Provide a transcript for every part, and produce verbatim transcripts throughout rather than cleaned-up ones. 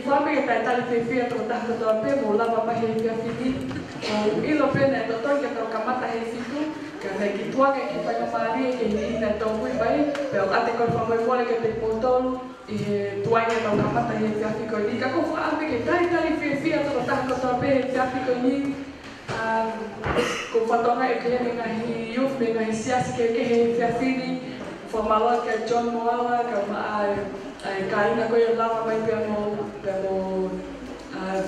Fakaʻamu ke talitali fiefia tokotaha kotoa pē mou lava mai he efiafi ni. ʻOku ou ʻilo pē naʻe totonu ke tau kamata he fitu, ka naʻe kiʻi tuʻu ange e kiʻi faingamālie ke hiki hina tō kui mai, pea ʻoku ʻoatu e kole fakamolemole kiate kimoutolu ʻi he tuʻu ange ke tau kamata he efiafi ko eni. Ka ʻoku ou fakaʻamu ke talitali fiefia tokotaha kotoa pē he efiafi ko eni. Um, ʻoku ou fakatokangaʻi ʻoku ʻi heni e ngaahi youth mei he ngaahi siasi kehekehe he efiafi ni. Fakamālō kia John Moala, kae ʻumaʻā e, e kāinga ko ia lava mai pea mo, pea mo, uh,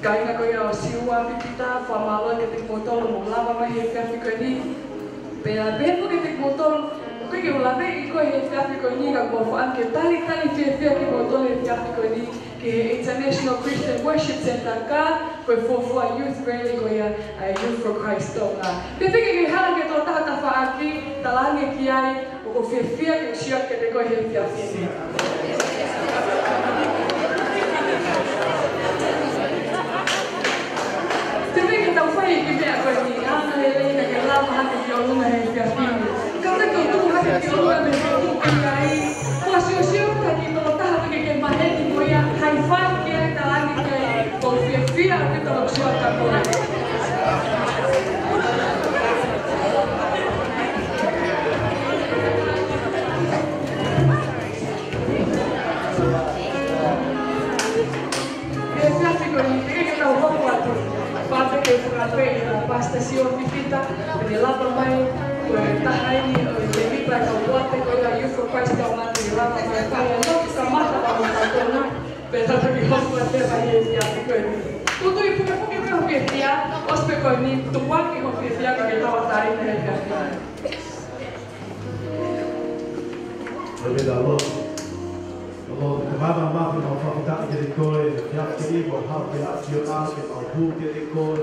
kāinga ko ia ʻo Siua Pipita, fakamālō kiate kimoutolu hoʻomou lava mai he efiafi ko eni. Pea pehē foki kiate kimoutolu, ʻoku ʻikai ke u laveʻi koe he efiafi ko eni, ka ʻoku ou fakaʻamu ke talitali fiefia kimoutolu he efiafi ko eni ki he International Christian Worship Centre, ka ko e fuofua youth rally ko ia ʻa e Youth for Christ Tonga. Pea fēfē ke ke hanga ki he tokotaha tafaʻaki, talaange ki ai, ʻoku ou fiefia ke u sio atu kiate koe he efiafi ni. Pea fēfē ke tau fai e kiʻi meʻa ko eni, anga lelei naʻa ke lava hake ki ʻolunga he efiafi ni. Kātaki ke u tuku hake ki ʻolunga mei he feituʻu ʻoku ke ʻi ai. Ko e siosio taki tokotaha ʻoku ke maheni mo ia, high five ki ai, talaange ki ai, ʻoku ou fiefia ʻaupito hoku sio atu kia koe. He efiafi ko eni, teʻeki ke tau hoko atu, pea te u fakafeʻiloaki kia Pastor Siua Pipita, ke ne lava mai, ko e taha eni ʻo e lēmipa ʻo e kau poate ko ia ʻa e Youth for Christ Tonga, ke ne lava mai, pea ʻe lotu kamata ʻa e kau tonu, pea tau toki hoko atu mai he efiafi ko eni. Ko e tui pukepuke pē hoku fiefia, ʻosi pē ko eni, tuku ange hoku fiefia ke tauʻatāina he efiafi. Praise the Lord. Lord, ko e māfimafi ʻoku mau fakafetaʻi kiate koe he efiafi ni, ʻoku mau haʻu ke ʻafio ʻa ke mau hū kiate koe.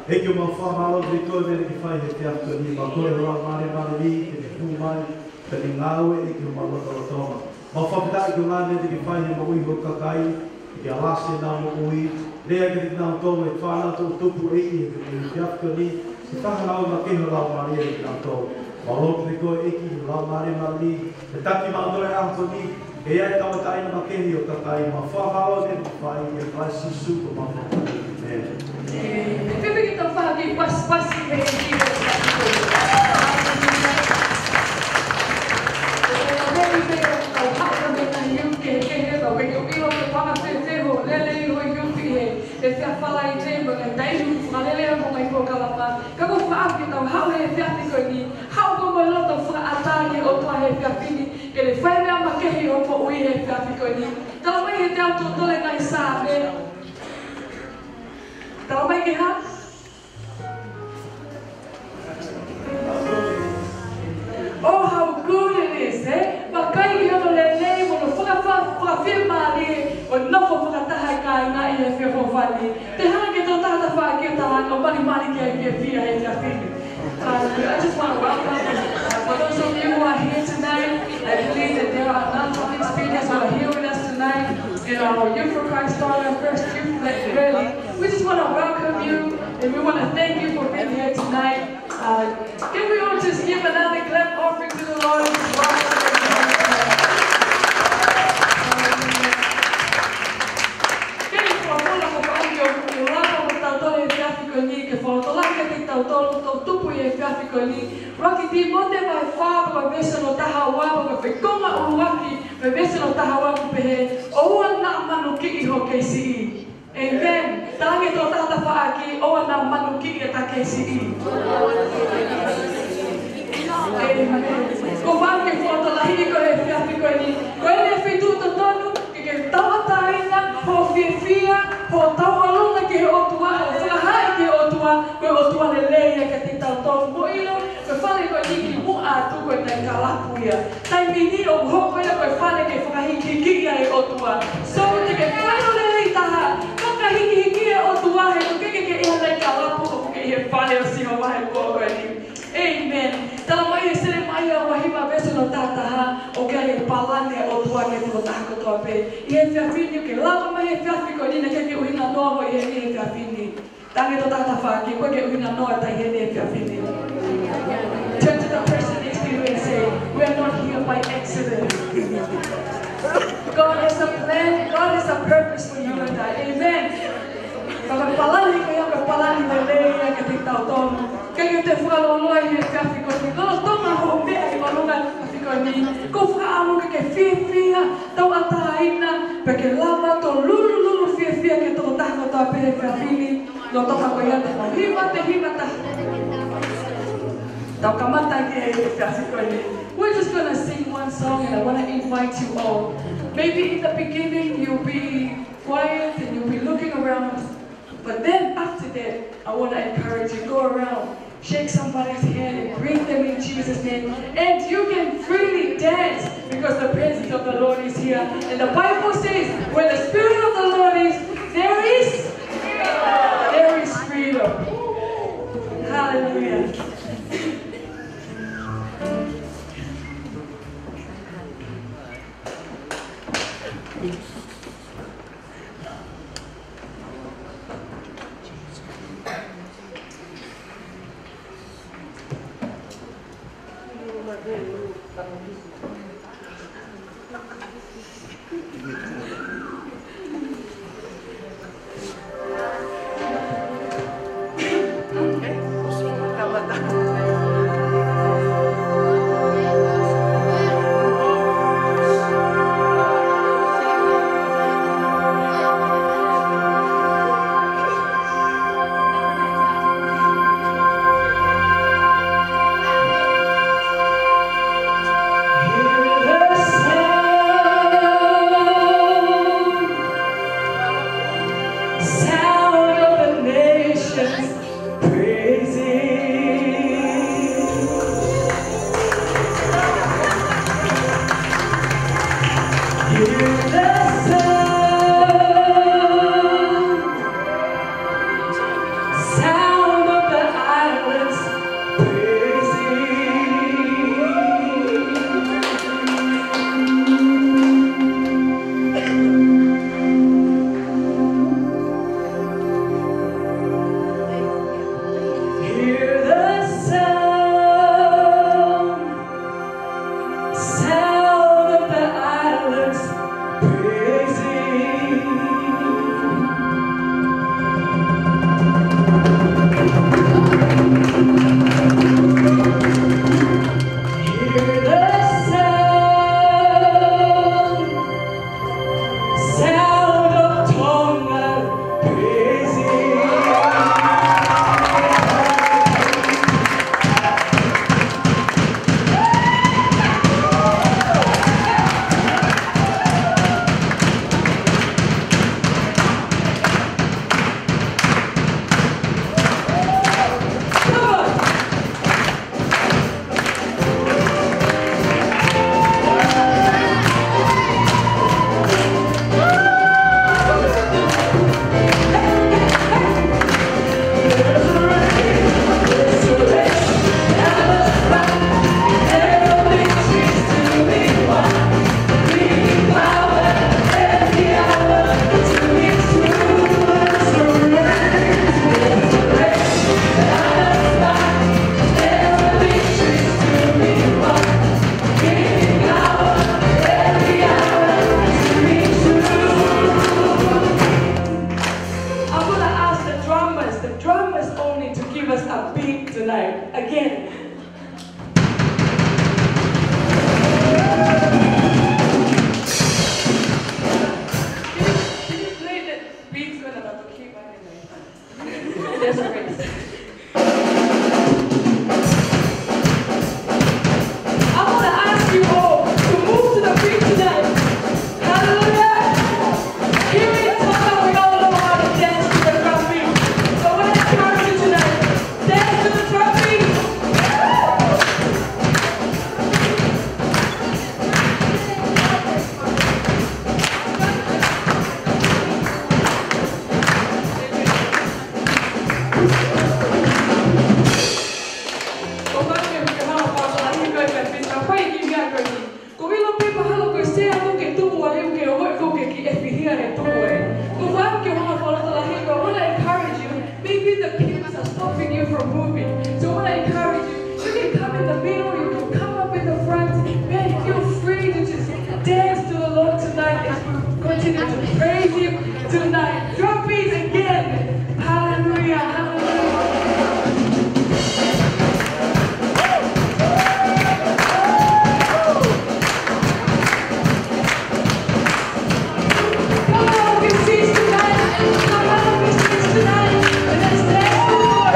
ʻEiki, ʻoku mau fakamālō kiate koe he meʻa naʻe fai he efiafi ni, mau kole ho Laumālie Māʻoniʻoni ke ne hū mai, ke ne ngāue ʻEiki ʻi homau lotolotonga. Mau fakafetaʻi ko e ngaahi meʻa naʻe fai he moʻui ho kakai, ke alasi ʻenau moʻui, lea kiate kinautolu e fānau toʻutupu ʻEiki he efiafi ni, ke fakahā ʻa e makehe ho Laumālie kiate kinautolu. Mau lotu kiate koe ʻEiki, Laumālie Māʻoniʻoni, ke taki mautolu he ʻaho ni, ke ʻi ai e tauʻatāina makehe ʻi ho kakai, mau fakamālō he meʻa naʻe fai, ʻia Kalaisi Sīsū ko homau Fakamoʻui. ʻĒmeni. Pea fēfē ke tau fai ha kiʻi pasipasi he ʻEiki. Pea fēfē ke tau haʻu mei he ngaahi youth kehekehe, ka ʻoku ʻikai ke u ʻilo pe ʻoku anga fēfē hoʻo lele ʻi hoʻo youth ʻi he, he efiafi Falaite, mo e ngaahi taimi ʻoku fakalele ai mo e ngaahi polokalama. Ka ʻoku ou fakaʻamu ke tau haʻu he efiafi ko eni, haʻu ko e loto fakaʻatā ki he ʻOtua he efiafi ni, ke ne fai e meʻa makehe ʻi hoʻo moʻui he efiafi ko eni. Talamai ʻe he teau totole ngaahi Saame. Talamai ke hā? Oh, how good it is, eh? Vakai ki hono lelei mo hono fakafa-, fakafiemālie ʻo e nofo fakataha e kāinga ʻi he feʻofoʻofani. Te u hanga ki he tokotaha tafaʻaki ʻo talaange ʻo malimali ki ai e fiefia he efiafi ni. Uh, I just want to welcome, uh, for those of you who are here tonight, I believe that there are non-public speakers who are here with us tonight in our Youth for Christ Tonga First Youth Rally. We just want to welcome you, and we want to thank you for being here tonight. Uh, can we all just give another clap offering to the Lord? Just welcome them. Ke folofola ko e ʻaho ni ʻoku lava mo tautolu he efiafi ko eni ke fakalotolahi kiate kitautolu toʻutupu he efiafi ko eni. ʻUluaki Tīmote vahe fā, pea ko e veesi hono taha ua, pea ko e konga ʻuluaki, pea veesi hono taha ua ʻoku pehē, ʻOua naʻa manukiʻi hoʻo kei siʻi. ʻĒmeni. Talaange ki he tokotaha tafaʻaki, ʻoua naʻa manukiʻi ʻeta kei siʻi. ʻĒmeni. ʻOku ou fakaʻamu ke fakalotolahiʻi koe he efiafi ko eni. Ko eni e feituʻu totonu ke ke tauʻatāina hoʻo fiefia, hoʻo tauʻolunga ki he ʻOtua, hoʻo fakahaaʻi ki he ʻOtua, ko e ʻOtua lelei ia kiate kitautolu. Mou ʻilo, ko e fale ko eni kimuʻa atu ko e naiti kalapu ia. Taimi ni ʻoku hoko ia ko e fale ke fakahikihikiʻi ai e ʻOtua. So, te ke fai hoʻo lelei taha, fakahikihikiʻi e ʻOtua he ʻoku ʻikai ke ke ʻi ha naiti kalapu, ʻoku ke ʻi he fale ʻo Sihova he pō ko eni. ʻĒmeni. Talamai ʻe Selemaia vahe hiva veesi hono taha taha, ʻoku ʻi ai e palani ʻa e ʻOtua ki he tokotaha kotoa pē. ʻI he efiafi ni, ke lava mai he efiafi ko eni, naʻe ʻikai ke ʻuhinga noa hoʻo ʻi heni he efiafi ni. Talaange ki he tokotaha tafaʻaki, ʻoku ʻikai ke ʻuhinga noa ʻeta ʻi heni he efiafi ni. Turn to the person next to you and say, "We are not here by accident." God has a plan, God has a purpose for you and I. Amen. Ka ko e palani ko ia, ko e palani lelei ia kiate kitautolu. Ke ke te fakaloloa ʻi he efiafi ko eni. Lolotonga hoʻo meʻa ʻi ʻolunga he efiafi ko eni, ʻoku ou fakaʻamu ke ke fiefia tauʻatāina, pea ke lava ʻo lulululu fiefia ki he tokotaha kotoa pē he efiafi ni. Lolotonga ko ia te tau hiva, te hiva taha. Tau kamata ki he efiafi ko eni. We're just gonna sing one song, and I wanna invite you all. Maybe in the beginning you'll be quiet and you'll be looking around. But then after that, I wanna encourage you, go around, shake somebody's hand and greet them in Jesus' name. And you can freely dance because the presence of the Lord is here. And the Bible says, "Where the Spirit of the Lord is, there is, there is freedom." Hallelujah. Sound of the nations praising. Hear the sound, sound of the islands praising. Hear the sound, sound of the islands praising. Lord tonight as we continue to praise Him tonight. Drum beat again. Hallelujah, hallelujah. Come on, we sing tonight. Come on, we sing tonight. And let's dance to the Lord.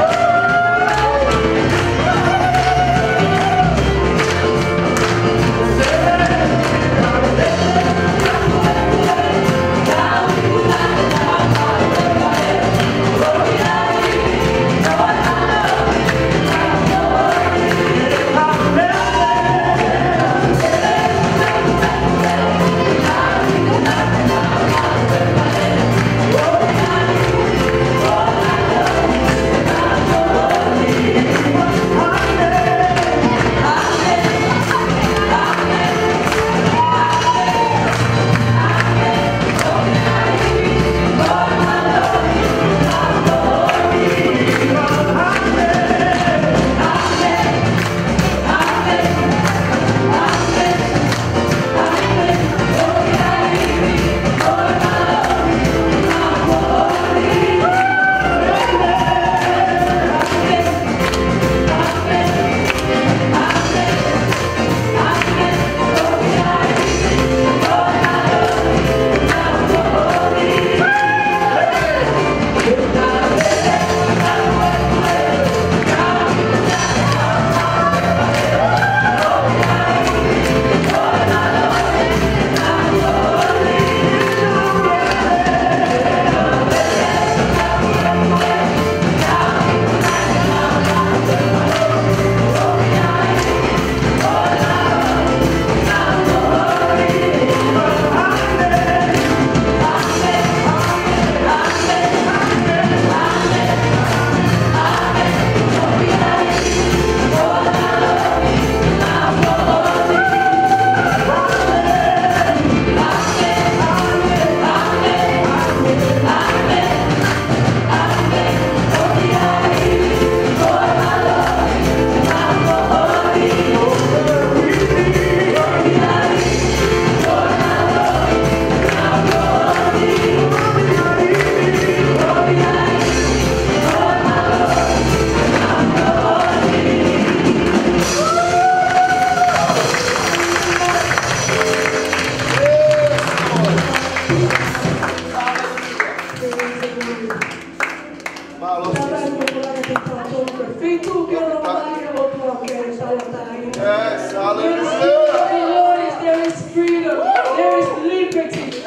Yes, hallelujah. There is freedom. There is liberty. I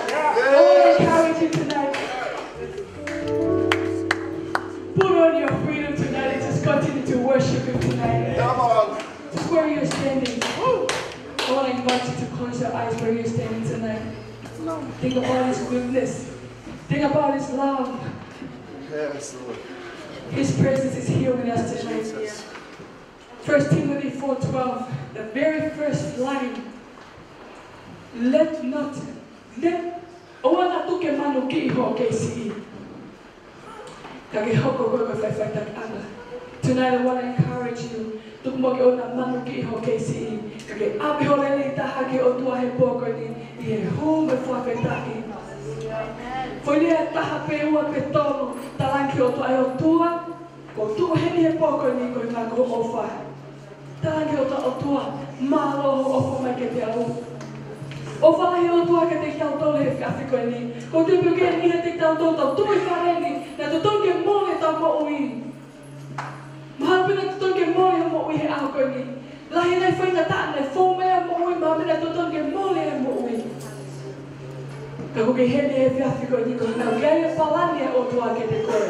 want to encourage you tonight. Put on your freedom tonight and just continue to worship Him tonight. Come on. Just where you're standing. I want to invite you to close your eyes where you're standing tonight. Think about His goodness. Think about His love. Yes, Lord. His presence is here with us tonight. Jesus. First Timothy four twelve, the very first line. Let not, let, ʻoua naʻa tuku ke manukiʻi hoʻo kei siʻi, ka ke hoko koe ko e faʻifaʻitakiʻanga. Tonight I want to encourage you. Tuku muʻa ke ʻoua naʻa manukiʻi hoʻo kei siʻi, ka ke ʻave ho lelei taha ki he ʻOtua he pō ko eni, ʻi he hū mo e fakafetaʻi. Foʻi lea ʻe taha pe ua pe tolu, talaange ki he ʻOtua, ʻe ʻOtua, ʻoku ou tuʻu heni he pō ko eni koeʻuhi ko hoʻo ʻofa. Talaange ki he ʻOtua, ʻOtua, mālō hoʻo ʻofa mai kiate au. ʻOfa lahi ʻa e ʻOtua kiate kitautolu he efiafi ko eni. ʻOku ou tui pē ʻoku ʻi ai e niʻihi ʻiate kitautolu ʻoku tau tuʻu ʻi fale ni, naʻa totonu ke mole ʻetau moʻui. Mahalo pē naʻa totonu ke mole hoʻo moʻui he ʻaho ko eni. Lahi e ngaahi faingataʻa naʻe fou mai ai e moʻui, mahalo pē naʻa totonu ke mole e moʻui. Ka ʻoku ke ʻi heni he efiafi ko eni koeʻuhi ʻoku ʻi ai e palani ʻa e ʻOtua kiate koe.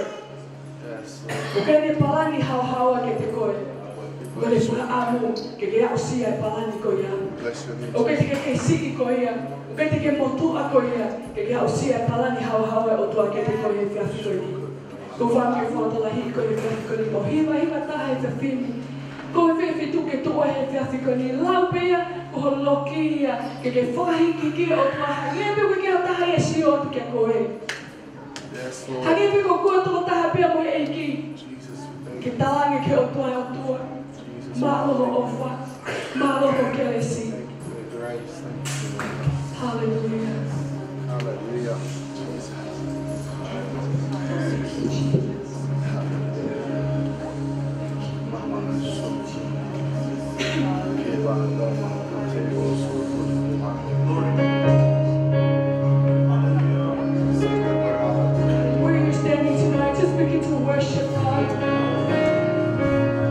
Yes, Lord. ʻOku ʻi ai e palani haohaoa kiate koe. Ko e fakaʻamu ke ke aʻusia e palani ko ia. Bless your name. ʻOku ʻikai te ke kei siʻi koe ia. ʻOku ʻikai te ke motuʻa koe ia. Ke ke aʻusia e palani haohaoa ʻa e ʻOtua kiate koe he efiafi ko eni. ʻOku ou fakaʻamu ke u fakalotolahiʻi koe he efiafi ko eni mo hivahiva taha he efiafi ni. Ko e fē feituʻu ke tuʻu ai he efiafi ko eni, lau pē ia ko ho loki ia, ke ke fakahīkihiki e ʻOtua, hangē pē ʻoku ʻikai ha taha ia ʻe sio atu kia koe. Yes, Lord. Hangē pē ko koe tokotaha pē ia mo e ʻEiki. Jesus, we thank you. Ke talaange ki he ʻOtua, ʻOtua, Jesus, mālō hoʻo ʻofa, mālō hoʻo kelesi. Thank you for your grace. Thank you for your grace. Hallelujah. Hallelujah. Where you're standing tonight, just begin to worship God.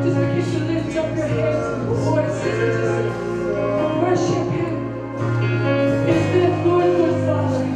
Just begin to lift up your hands and voices and just worship Him. Is that good, good Father?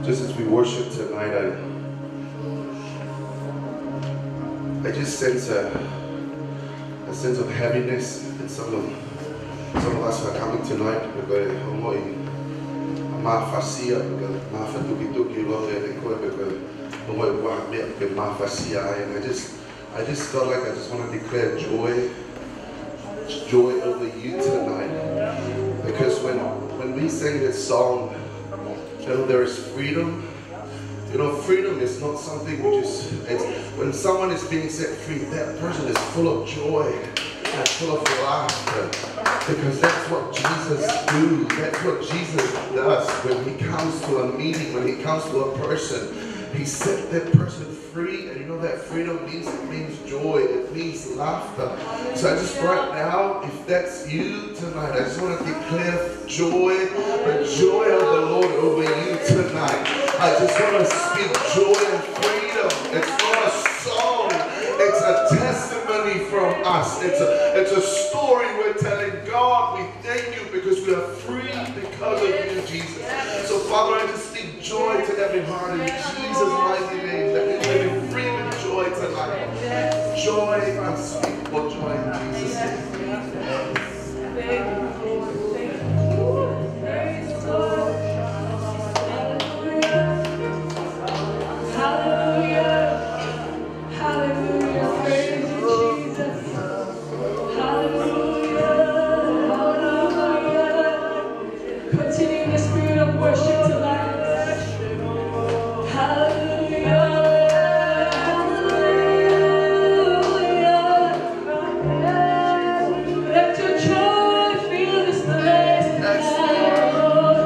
Just as we worship tonight, I, I just sense a, a sense of heaviness in some of, some of us who are coming tonight. Pe ko e ongoʻi mafasia, pe ko e mafatukituki ʻoku ʻi he koe, pe ko e ongoʻi ʻoku ʻi ai ha meʻa ʻoku ke mafasia ai. And I just, I just felt like I just want to declare joy, joy over you tonight. Because when, when we sang that song, you know, there is freedom. You know, freedom is not something we just, it's, when someone is being set free, that person is full of joy and full of laughter. Because that's what Jesus do. That's what Jesus does when he comes to a meeting, when he comes to a person. He set that person free, and you know that freedom means, it means joy, it means laughter. So I just, right now, if that's you tonight, I just want to declare joy, the joy of the Lord over you tonight. I just want to speak joy and freedom. It's not a song, it's a testimony from us. It's a, it's a story we're telling. God, we thank you because we are free because of you, Jesus. So, Father, I just speak joy to every heart in Jesus' mighty name. That we may be free with joy tonight. Joy, unspeakable joy in Jesus' name. Hallelujah. Hallelujah. Praise you, Jesus. Hallelujah. Hallelujah. Continue in the spirit of worship tonight. Hallelujah. Hallelujah. Let your joy fill this place tonight, Lord.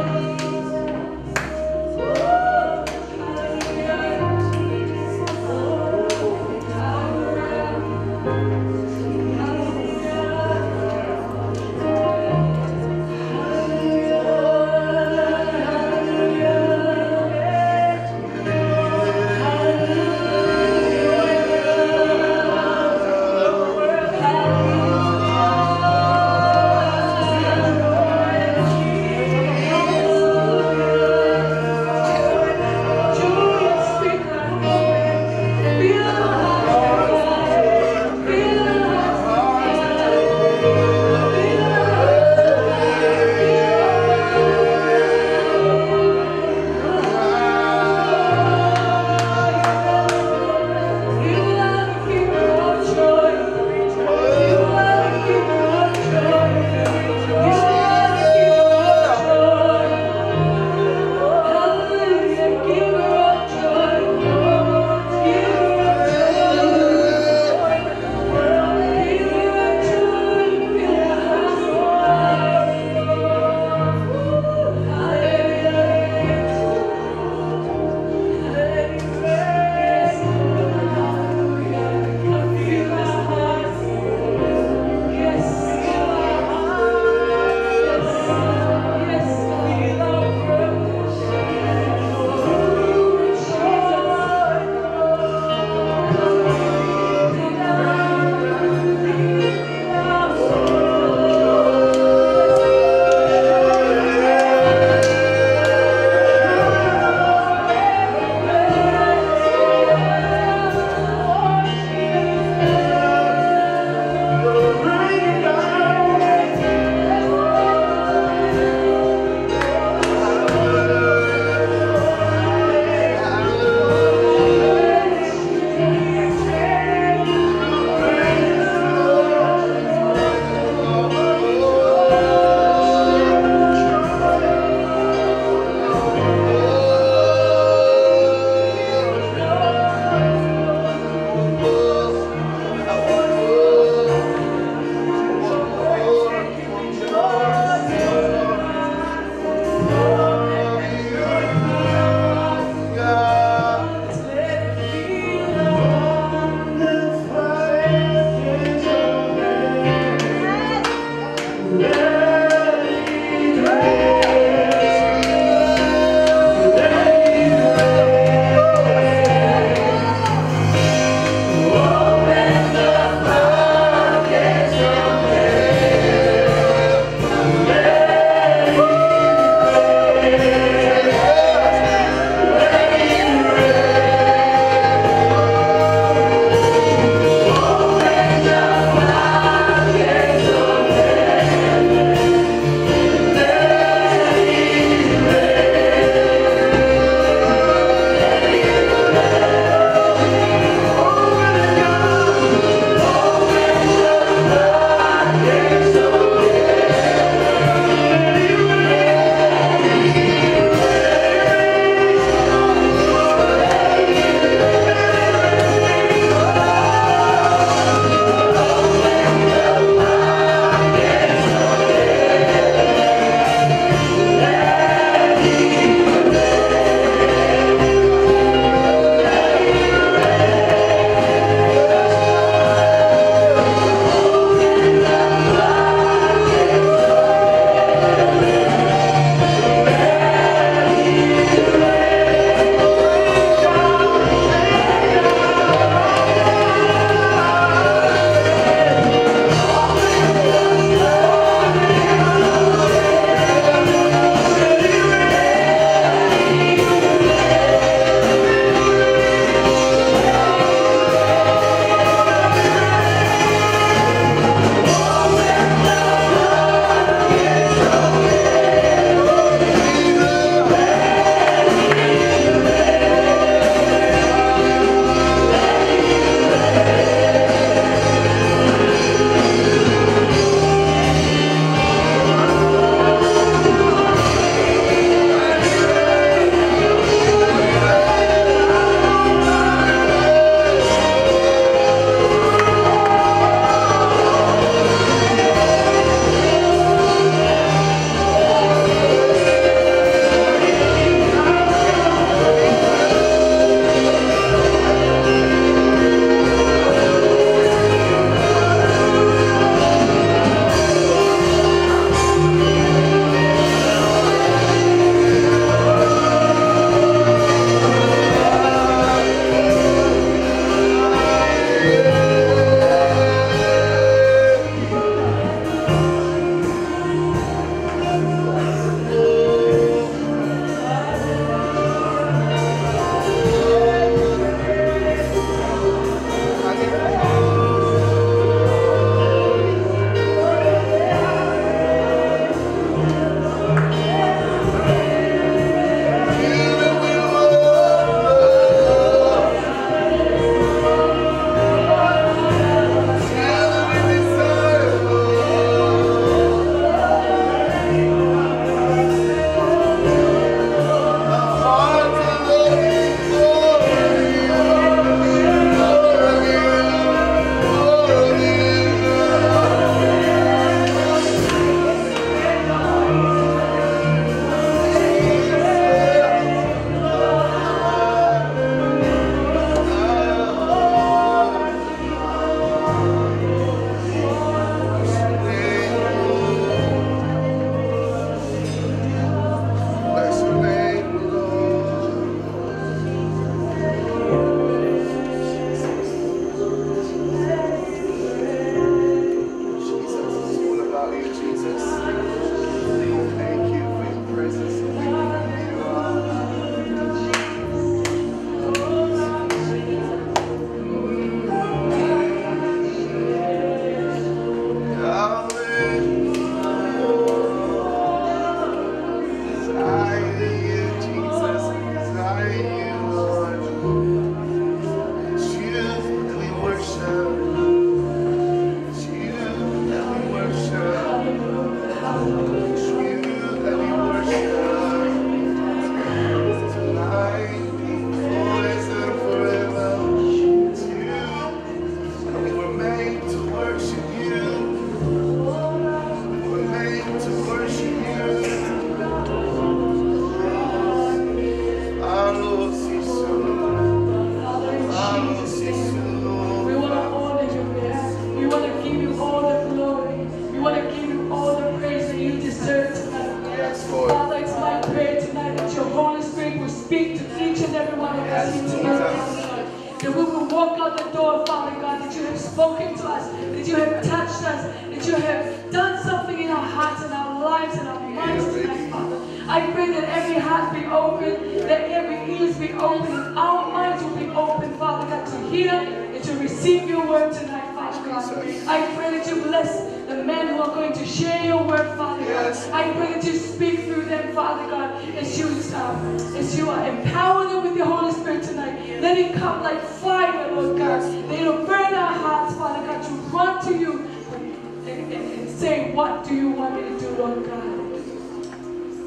Father, it's my prayer tonight that your Holy Spirit will speak to each and every one of us here tonight, Father God. That we will walk out the door, Father God, that you have spoken to us, that you have touched us, that you have done something in our hearts and our lives and our minds tonight, Father. I pray that every heart be open, that every ears be open, and our minds will be open, Father God, to hear and to receive your word tonight, Father God. I pray that you bless the men who are going to share your word, Father God. I pray that you speak through them, Father God, as you, um, as you, uh, empower them with your Holy Spirit tonight. Let it come like fire, Lord God. Let it burn our hearts, Father God, to run to you and, and, and say, "What do you want me to do, Lord God?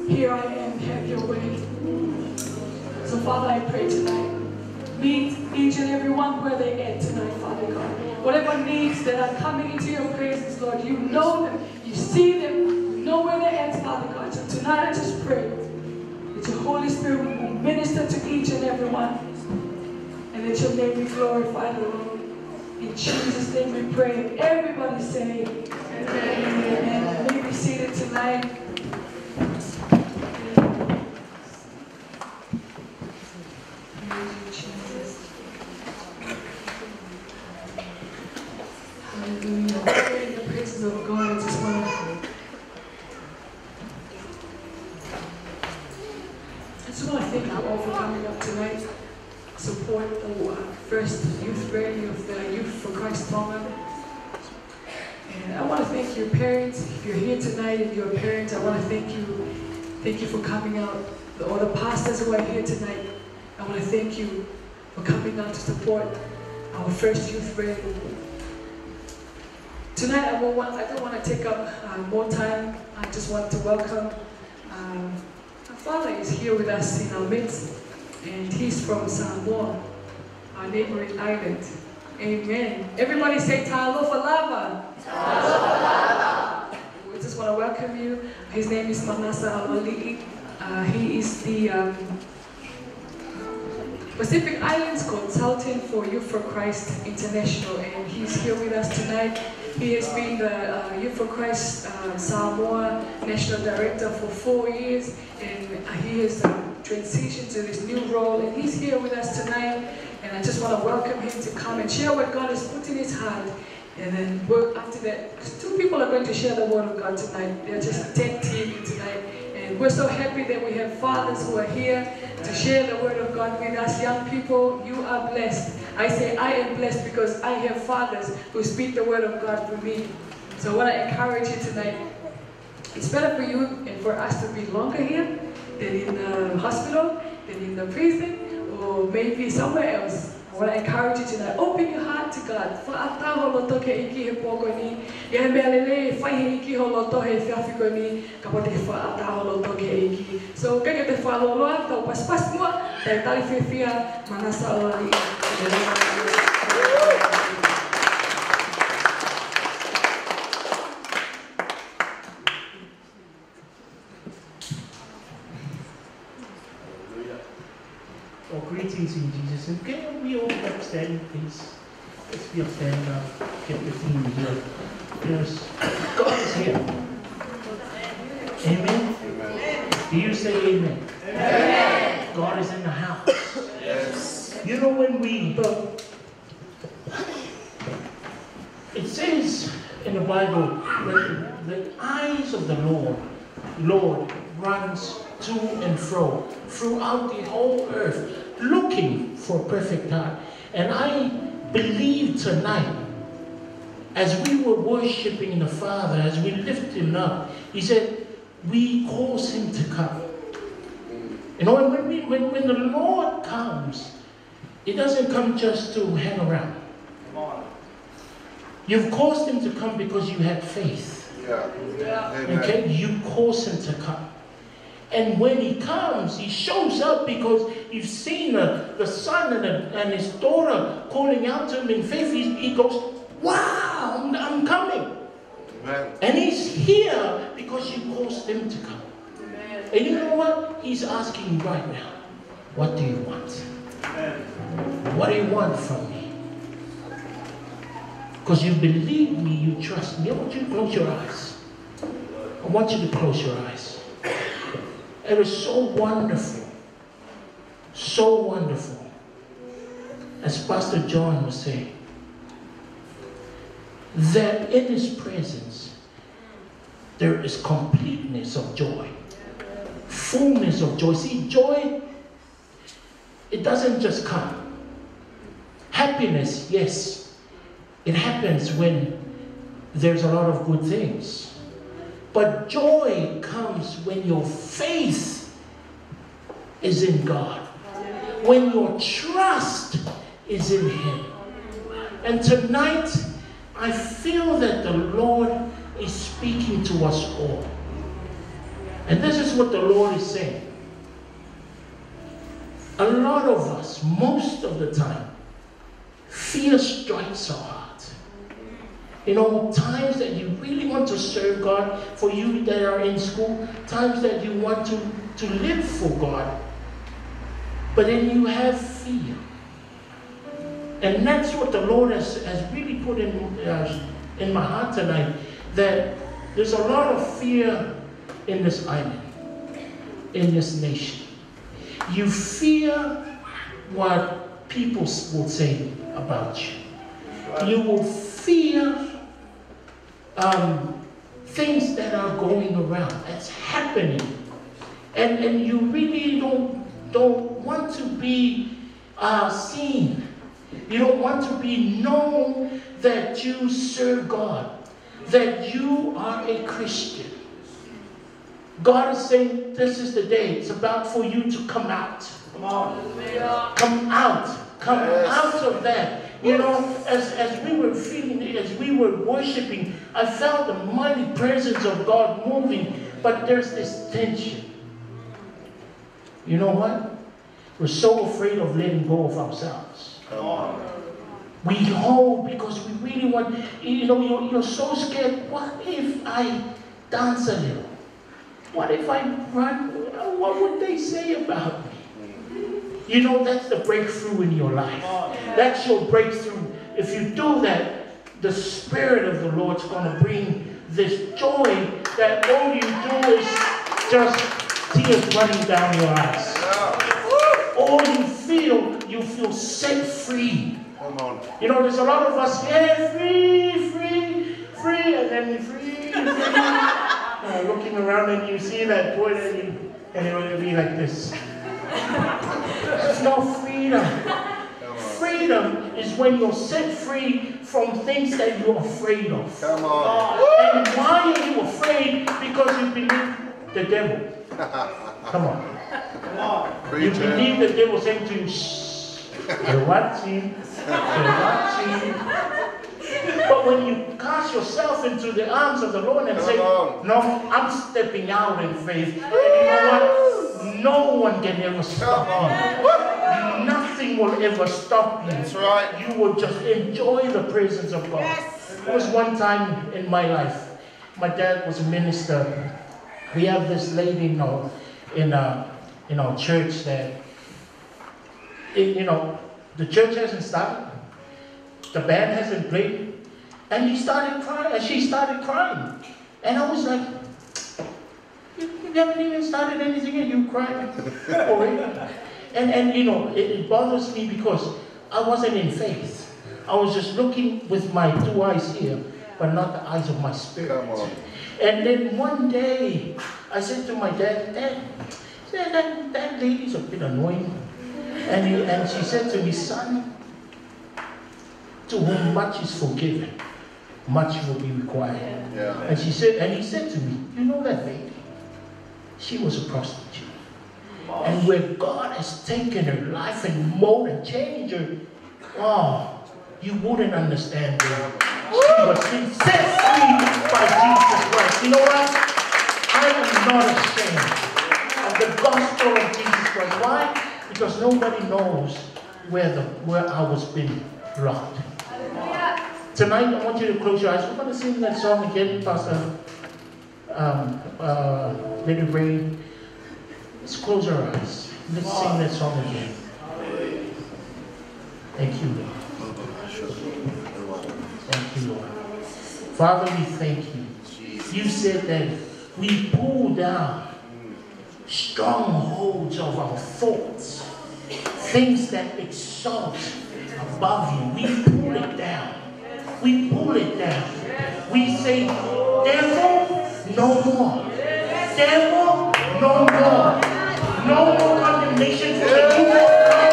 Here I am, have your way." So, Father, I pray tonight, meet each and every one where they at tonight, Father God. Whatever needs that are coming into your presence, Lord, you know them, you see them, you know where they're at, Father God. So tonight I just pray that your Holy Spirit will minister to each and every one, and that your name be glorified, Lord. In Jesus' name we pray. Everybody say, "Amen." Amen. You may be seated tonight. Praise you, Jesus. Hallelujah. We're in the presence of God. I just wanna, I just wanna thank you all for coming up tonight. Support the, uh, first youth rally of the Youth for Christ Tonga. And I wanna thank your parents. If you're here tonight and you're a parent, I wanna thank you. Thank you for coming out. All the pastors who are here tonight, I wanna thank you for coming out to support our first youth rally. Tonight, I won't want, I don't wanna take up, uh, more time. I just want to welcome, um, our father is here with us in our midst, and he's from Samoa, our neighboring island. Amen. Everybody say, "Talofa lava." We just wanna welcome you. His name is Manasa Alali'i. Uh, he is the, um, Pacific Islands consultant for Youth for Christ International, and he's here with us tonight. He has been the, uh, Youth for Christ, uh, Samoa National Director for four years, and he has, um, transitioned to this new role, and he's here with us tonight. And I just wanna welcome him to come and share what God has put in his heart. And then we'll, after that, two people are going to share the word of God tonight. They're just tag teaming tonight. And we're so happy that we have fathers who are here to share the word of God with us. Young people, you are blessed. I say I am blessed because I have fathers who speak the word of God for me. So I wanna encourage you tonight. It's better for you and for us to be longer here than in the hospital, than in the prison, or maybe somewhere else. I wanna encourage you tonight. Open your heart to God. Fakaʻatā ho loto ki he ʻEiki he pō ko eni. ʻI ai e meʻa lelei ʻe fai ʻe he ʻEiki ho loto he efiafi ko eni, kapau te ke fakaʻatā ho loto ki he ʻEiki. So, ʻikai ke toe fakalōloa, tau pasipasi muʻa, talitali fiefia, Manasa Alali'i. Well, greetings in Jesus' name. Can we all be upstanding, please? Let's be upstanding now. Get the theme here. Yes. God is here. Amen. Do you say amen? Amen. God is in the house. Yes. You know, when we, the It says in the Bible that the eyes of the Lord, Lord runs to and fro throughout the whole earth, looking for a perfect heart. And I believe tonight, as we were worshiping the Father, as we lift him up, he said, "We cause him to come." You know, and when, we, when, when the Lord comes, it doesn't come just to hang around. Come on. You've caused him to come because you had faith. Yeah. Yeah. Amen. Okay? You caused him to come. And when he comes, he shows up because you've seen the, the son and, the, and his daughter calling out to him in faith. He, he goes, "Wow, I'm, I'm coming." Amen. And he's here because you caused them to come. Amen. And you know what? He's asking you right now, "What do you want? Amen. What do you want from me?" Because you believe me, you trust me. I want you to close your eyes. I want you to close your eyes. It is so wonderful, so wonderful, as Pastor John was saying, that in his presence there is completeness of joy, fullness of joy. See, joy, it doesn't just come. Happiness, yes, it happens when there's a lot of good things. But joy comes when your faith is in God, when your trust is in Him. And tonight, I feel that the Lord is speaking to us all. And this is what the Lord is saying. A lot of us, most of the time, fear strikes our heart. You know, times that you really want to serve God, for you that are in school, times that you want to, to live for God, but then you have fear. And that's what the Lord has, has really put in, uh, in my heart tonight, that there's a lot of fear in this island, in this nation. You fear what people s- will say about you. You will fear, um, things that are going around, that's happening. And, and you really don't, don't want to be, uh, seen. You don't want to be known that you serve God, that you are a Christian. God is saying, "This is the day. It's about for you to come out." Come on. Come out. Come out of that. You know, as, as we were feeling, as we were worshiping, I felt the mighty presence of God moving. But there's this tension. You know what? We're so afraid of letting go of ourselves. Come on. We hold because we really want, you know, you're, you're so scared. What if I dance a little? What if I run? What would they say about me? You know, that's the breakthrough in your life. That's your breakthrough. If you do that, the Spirit of the Lord's gonna bring this joy that all you do is just tears running down your eyes. All you feel, you feel set free. Come on. You know, there's a lot of us here, free, free, free, and then free, free. Uh, looking around and you see that boy, and you, and it will be like this. There's no freedom. Freedom is when you're set free from things that you're afraid of. Come on. And why are you afraid? Because you believe the devil. Come on. You believe the devil saying to you, "Shh, they're watching, they're watching." But when you cast yourself into the arms of the Lord and say, "No, I'm stepping out in faith." And you know what? No one can ever stop me. Nothing will ever stop me. That's right. You will just enjoy the presence of God. There was one time in my life, my dad was a minister. We have this lady in our, in, uh, in our chururch that, it, you know, the church hasn't started. The band hasn't played. And he started crying, and she started crying. And I was like, "You, you haven't even started anything and you crying already?" And, and, you know, it, it bothers me because I wasn't in faith. I was just looking with my two eyes here, but not the eyes of my spirit. Come on. And then one day, I said to my dad, "Dad," said, "that, that lady's a bit annoying." And he, and she said to me, "Son, to whom much is forgiven, much will be required." Yeah. And she said, and he said to me, "You know that lady? She was a prostitute. And where God has taken her life and molded and changed her, oh, you wouldn't understand her. She was set free by Jesus Christ." You know what? I am not ashamed of the gospel of Jesus Christ. Why? Because nobody knows where the, where I was being locked. Tonight, I want you to close your eyes. We're gonna sing that song again, Pastor, um, uh, Lady Ray. Let's close our eyes. Let's sing that song again. Thank you, Lord. Thank you, Lord. Father, we thank you. You said that we pull down strongholds of our thoughts, things that exalt above you, we pull it down. We pull it down. We say, "Devil, no more. Devil, no more. No more condemnation for the youth of God.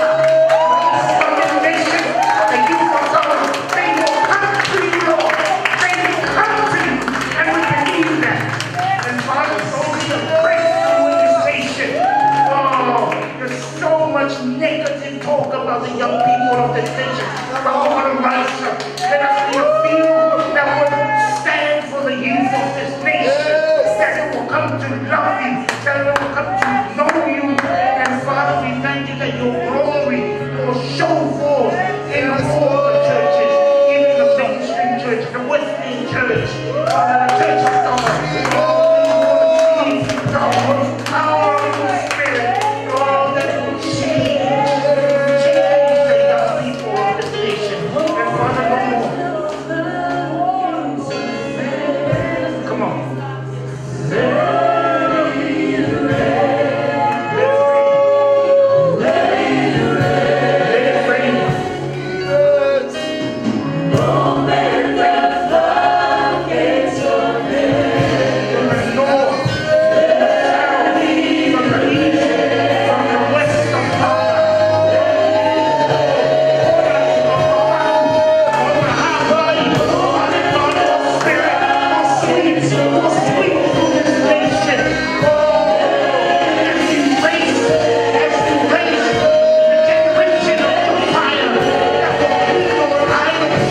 No more condemnation for the youth of God. They will come to you, Lord. They will come to you." And we believe that. And Father, so we embrace you in this nation. Oh, there's so much negative talk about the young people of this nation. But we want to rise up. Let us be a few that will stand for the youth of this nation, that they will come to love you, that they will come to know you. And Father, we thank you that your glory will show forth in all the churches, even the mainstream church, the Wesleyan church, uh, the church of God. Lord, we want to see the most power of your spirit, Lord, that will change, change the young people of this nation. And Father, no more. Come on. Let it rain. Let it rain. Open the floodgates of heaven. From the north, from the south, from the east, from the west, from the far. Pour out your spirit, pour sweet, pour sweet through this nation. Oh, as you raise, as you raise the generation of the fire that will kindle idols.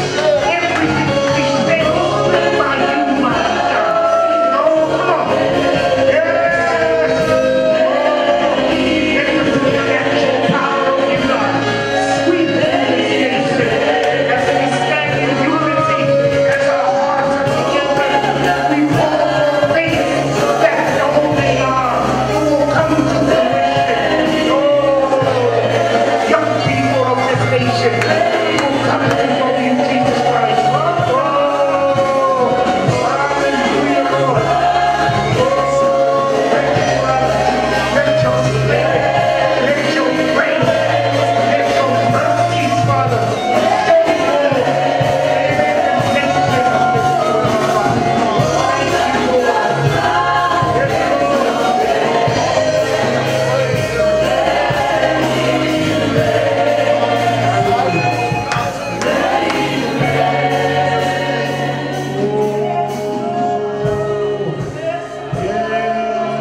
Everything will be set free by you, my God. Oh, come on. Yes. Let the supernatural power of you, God, sweep this nation as we stand in unity, as our hearts are together. We call for faith that the hope they are will come to fruition. Oh, young people of this nation will come to know you, Jesus Christ. Oh, hallelujah, Lord. Oh, thank you, Father. Let your spirit, let your grace, let your mercies, Father, show forth in this nation. Thank you, Lord.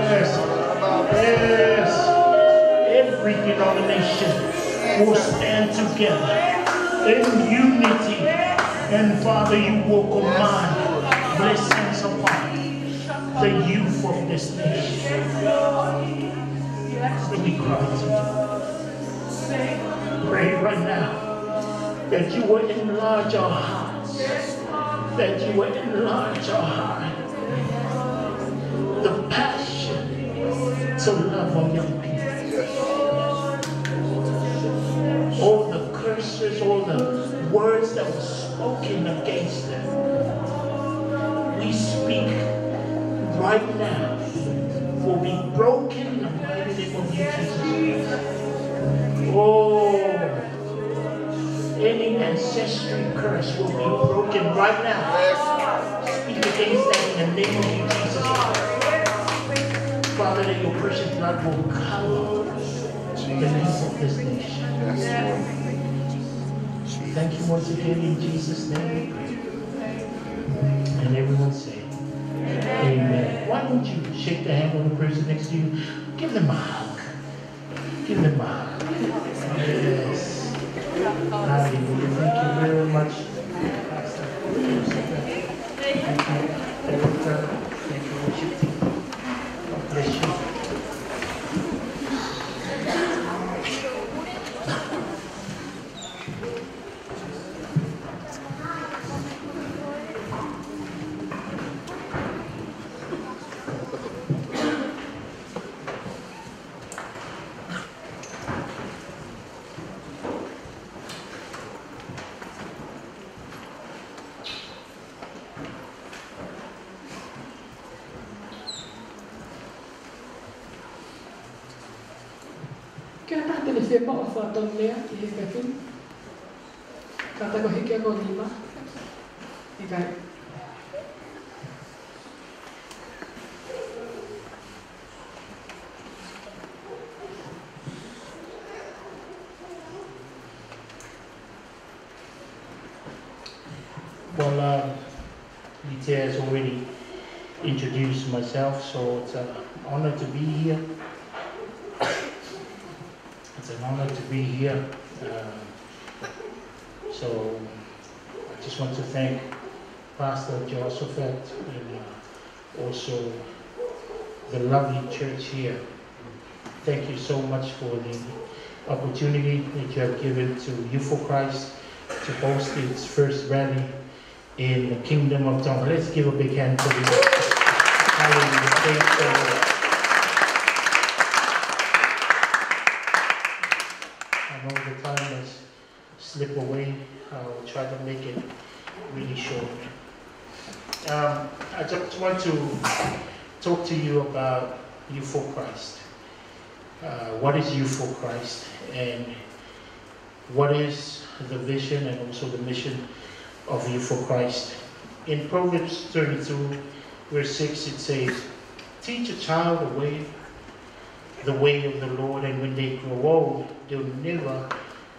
Yes, Lord. Yes. Yes. Every denomination will stand together in unity. And Father, you will command blessings upon the youth of this nation. We cry to you. Pray right now that you will enlarge our hearts, that you will enlarge our heart, the passion to love our young people. All the curses, all the words that were spoken against them, we speak right now, will be broken in the mighty name of Jesus Christ. Oh, any ancestry curse will be broken right now. Speak against that in the name of Jesus Christ. Father, that your precious blood will cover the name of this nation. Thank you once again in Jesus' name we pray. And everyone say, "Amen." Why don't you shake the hand of the person next to you? Give them a hug. Give them a hug. Yes. Hallelujah. Thank you very much, Pastor. Thank you, Pastor. Thank you, worship team. God bless you. Ke ʻatā te ne fiemaʻu ʻa e fatongia ʻi he kakai. Ka ta ko hiki ʻa e nima. ʻIkai. Well, uh, Litia has already introduced myself, so it's an honor to be here. It's an honor to be here. Uh, so I just want to thank Pastor Jehoshaphat and, uh, also the lovely church here. Thank you so much for the opportunity that you have given to Youth for Christ to host its first rally in the Kingdom of Tonga. Let's give a big hand to the Lord. Hallelujah. Praise the Lord. I know the time has slipped away. I'll try to make it really short. Um, I just want to talk to you about Youth for Christ. Uh, what is Youth for Christ? And what is the vision and also the mission of Youth for Christ? In Proverbs twenty-two, verse six, it says, "Teach a child the way, the way of the Lord, and when they grow old, they'll never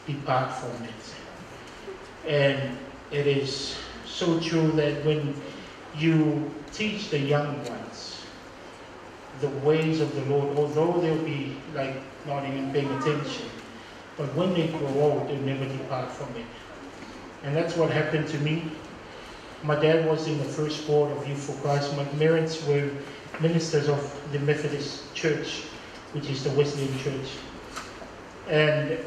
depart from it." And it is so true that when you teach the young ones the ways of the Lord, although they'll be, like, not even paying attention, but when they grow old, they'll never depart from it. And that's what happened to me. My dad was in the first board of Youth for Christ. My parents were ministers of the Methodist Church, which is the Wesleyan Church. And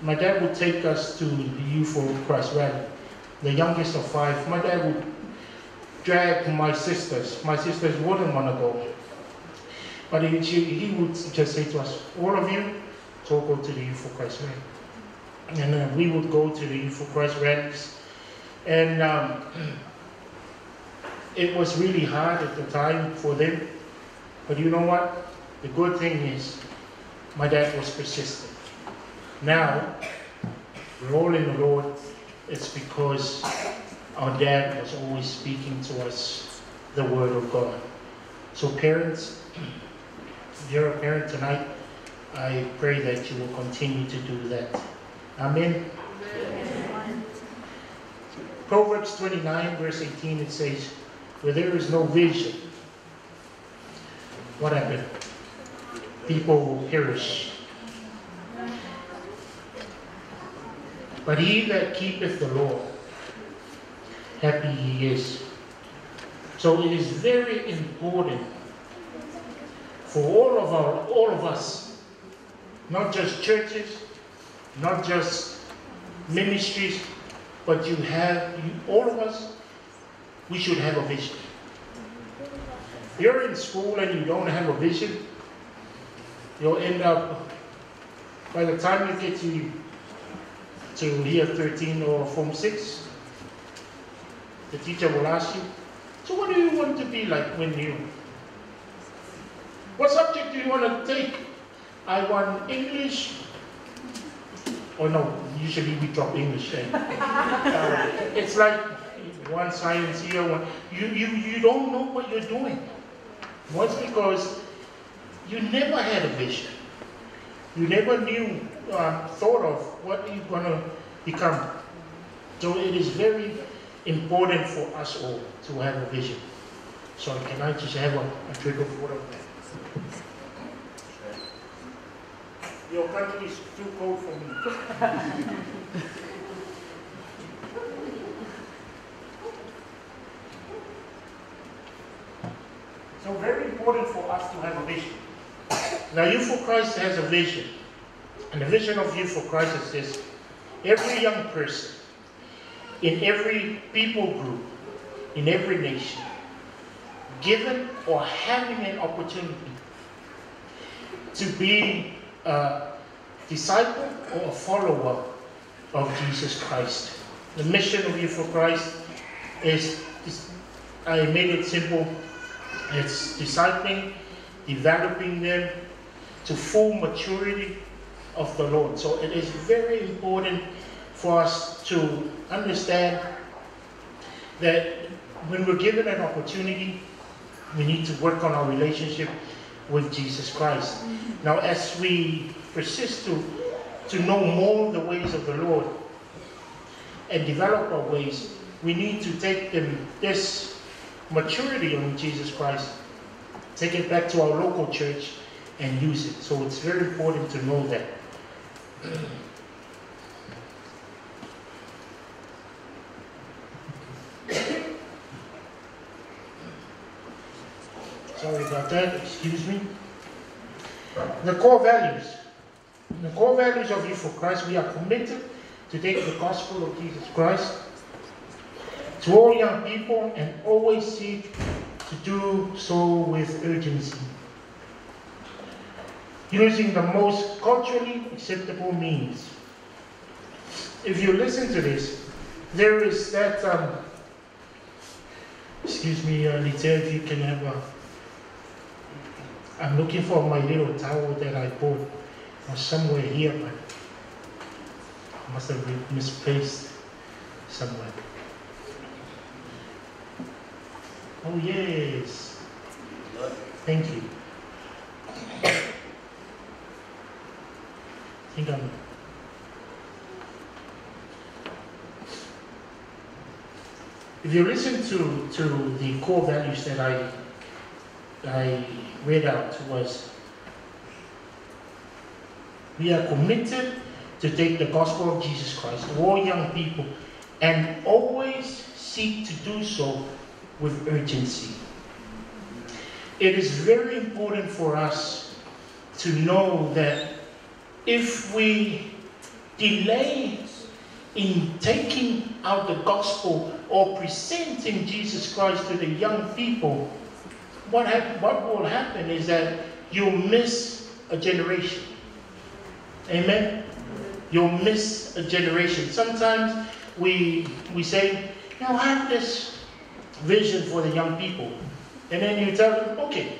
my dad would take us to the Youth for Christ rally, the youngest of five. My dad would drag my sisters. My sisters wouldn't wanna go. But he, she, he would just say to us, "All of you, so go to the Youth for Christ rally." And, uh, we would go to the Youth for Christ rallies. And, um, it was really hard at the time for them. But you know what? The good thing is, my dad was persistent. Now, we're all in the Lord. It's because our dad was always speaking to us the word of God. So parents, if you're a parent tonight, I pray that you will continue to do that. Amen. Amen. Proverbs twenty-nine, verse eighteen, it says, "Where there is no vision, what happened? People will perish. But he that keepeth the law, happy he is." So it is very important for all of our, all of us, not just churches, not just ministries, but you have, you, all of us, we should have a vision. If you're in school and you don't have a vision, you'll end up, by the time you get to, to year thirteen or form six, the teacher will ask you, "So what do you want to be like when you, what subject do you want to take?" "I want English." Oh no, usually we drop English, eh? Uh, it's like one science here, one, you, you, you don't know what you're doing. What's because you never had a vision. You never knew, um, thought of what you're gonna become. So it is very important for us all to have a vision. So can I just have a, a drink of water? Your country is too cold for me. So very important for us to have a vision. Now, Youth for Christ has a vision. And the vision of Youth for Christ is this. Every young person in every people group, in every nation, given or having an opportunity to be a disciple or a follower of Jesus Christ. The mission of Youth for Christ is, is, I made it simple, it's discipling, developing them to full maturity, of the Lord. So it is very important for us to understand that when we're given an opportunity, we need to work on our relationship with Jesus Christ. Now, as we persist to, to know more the ways of the Lord and develop our ways, we need to take them, this maturity on Jesus Christ, take it back to our local church and use it. So it's very important to know that. Sorry about that, excuse me. The core values. The core values of Youth for Christ, we are committed to take the gospel of Jesus Christ to all young people and always seek to do so with urgency, using the most culturally acceptable means. If you listen to this, there is that, um, excuse me, uh, Lita, if you can have a, I'm looking for my little towel that I bought. It was somewhere here, but I must have re-, misplaced somewhere. Oh, yes. Thank you. Think I'm, if you listen to, to the core values that I, I read out, was we are committed to take the gospel of Jesus Christ to all young people and always seek to do so with urgency. It is very important for us to know that if we delay in taking out the gospel or presenting Jesus Christ to the young people, what hap-, what will happen is that you'll miss a generation. Amen? You'll miss a generation. Sometimes we, we say, "You know, I have this vision for the young people." And then you tell them, "Okay,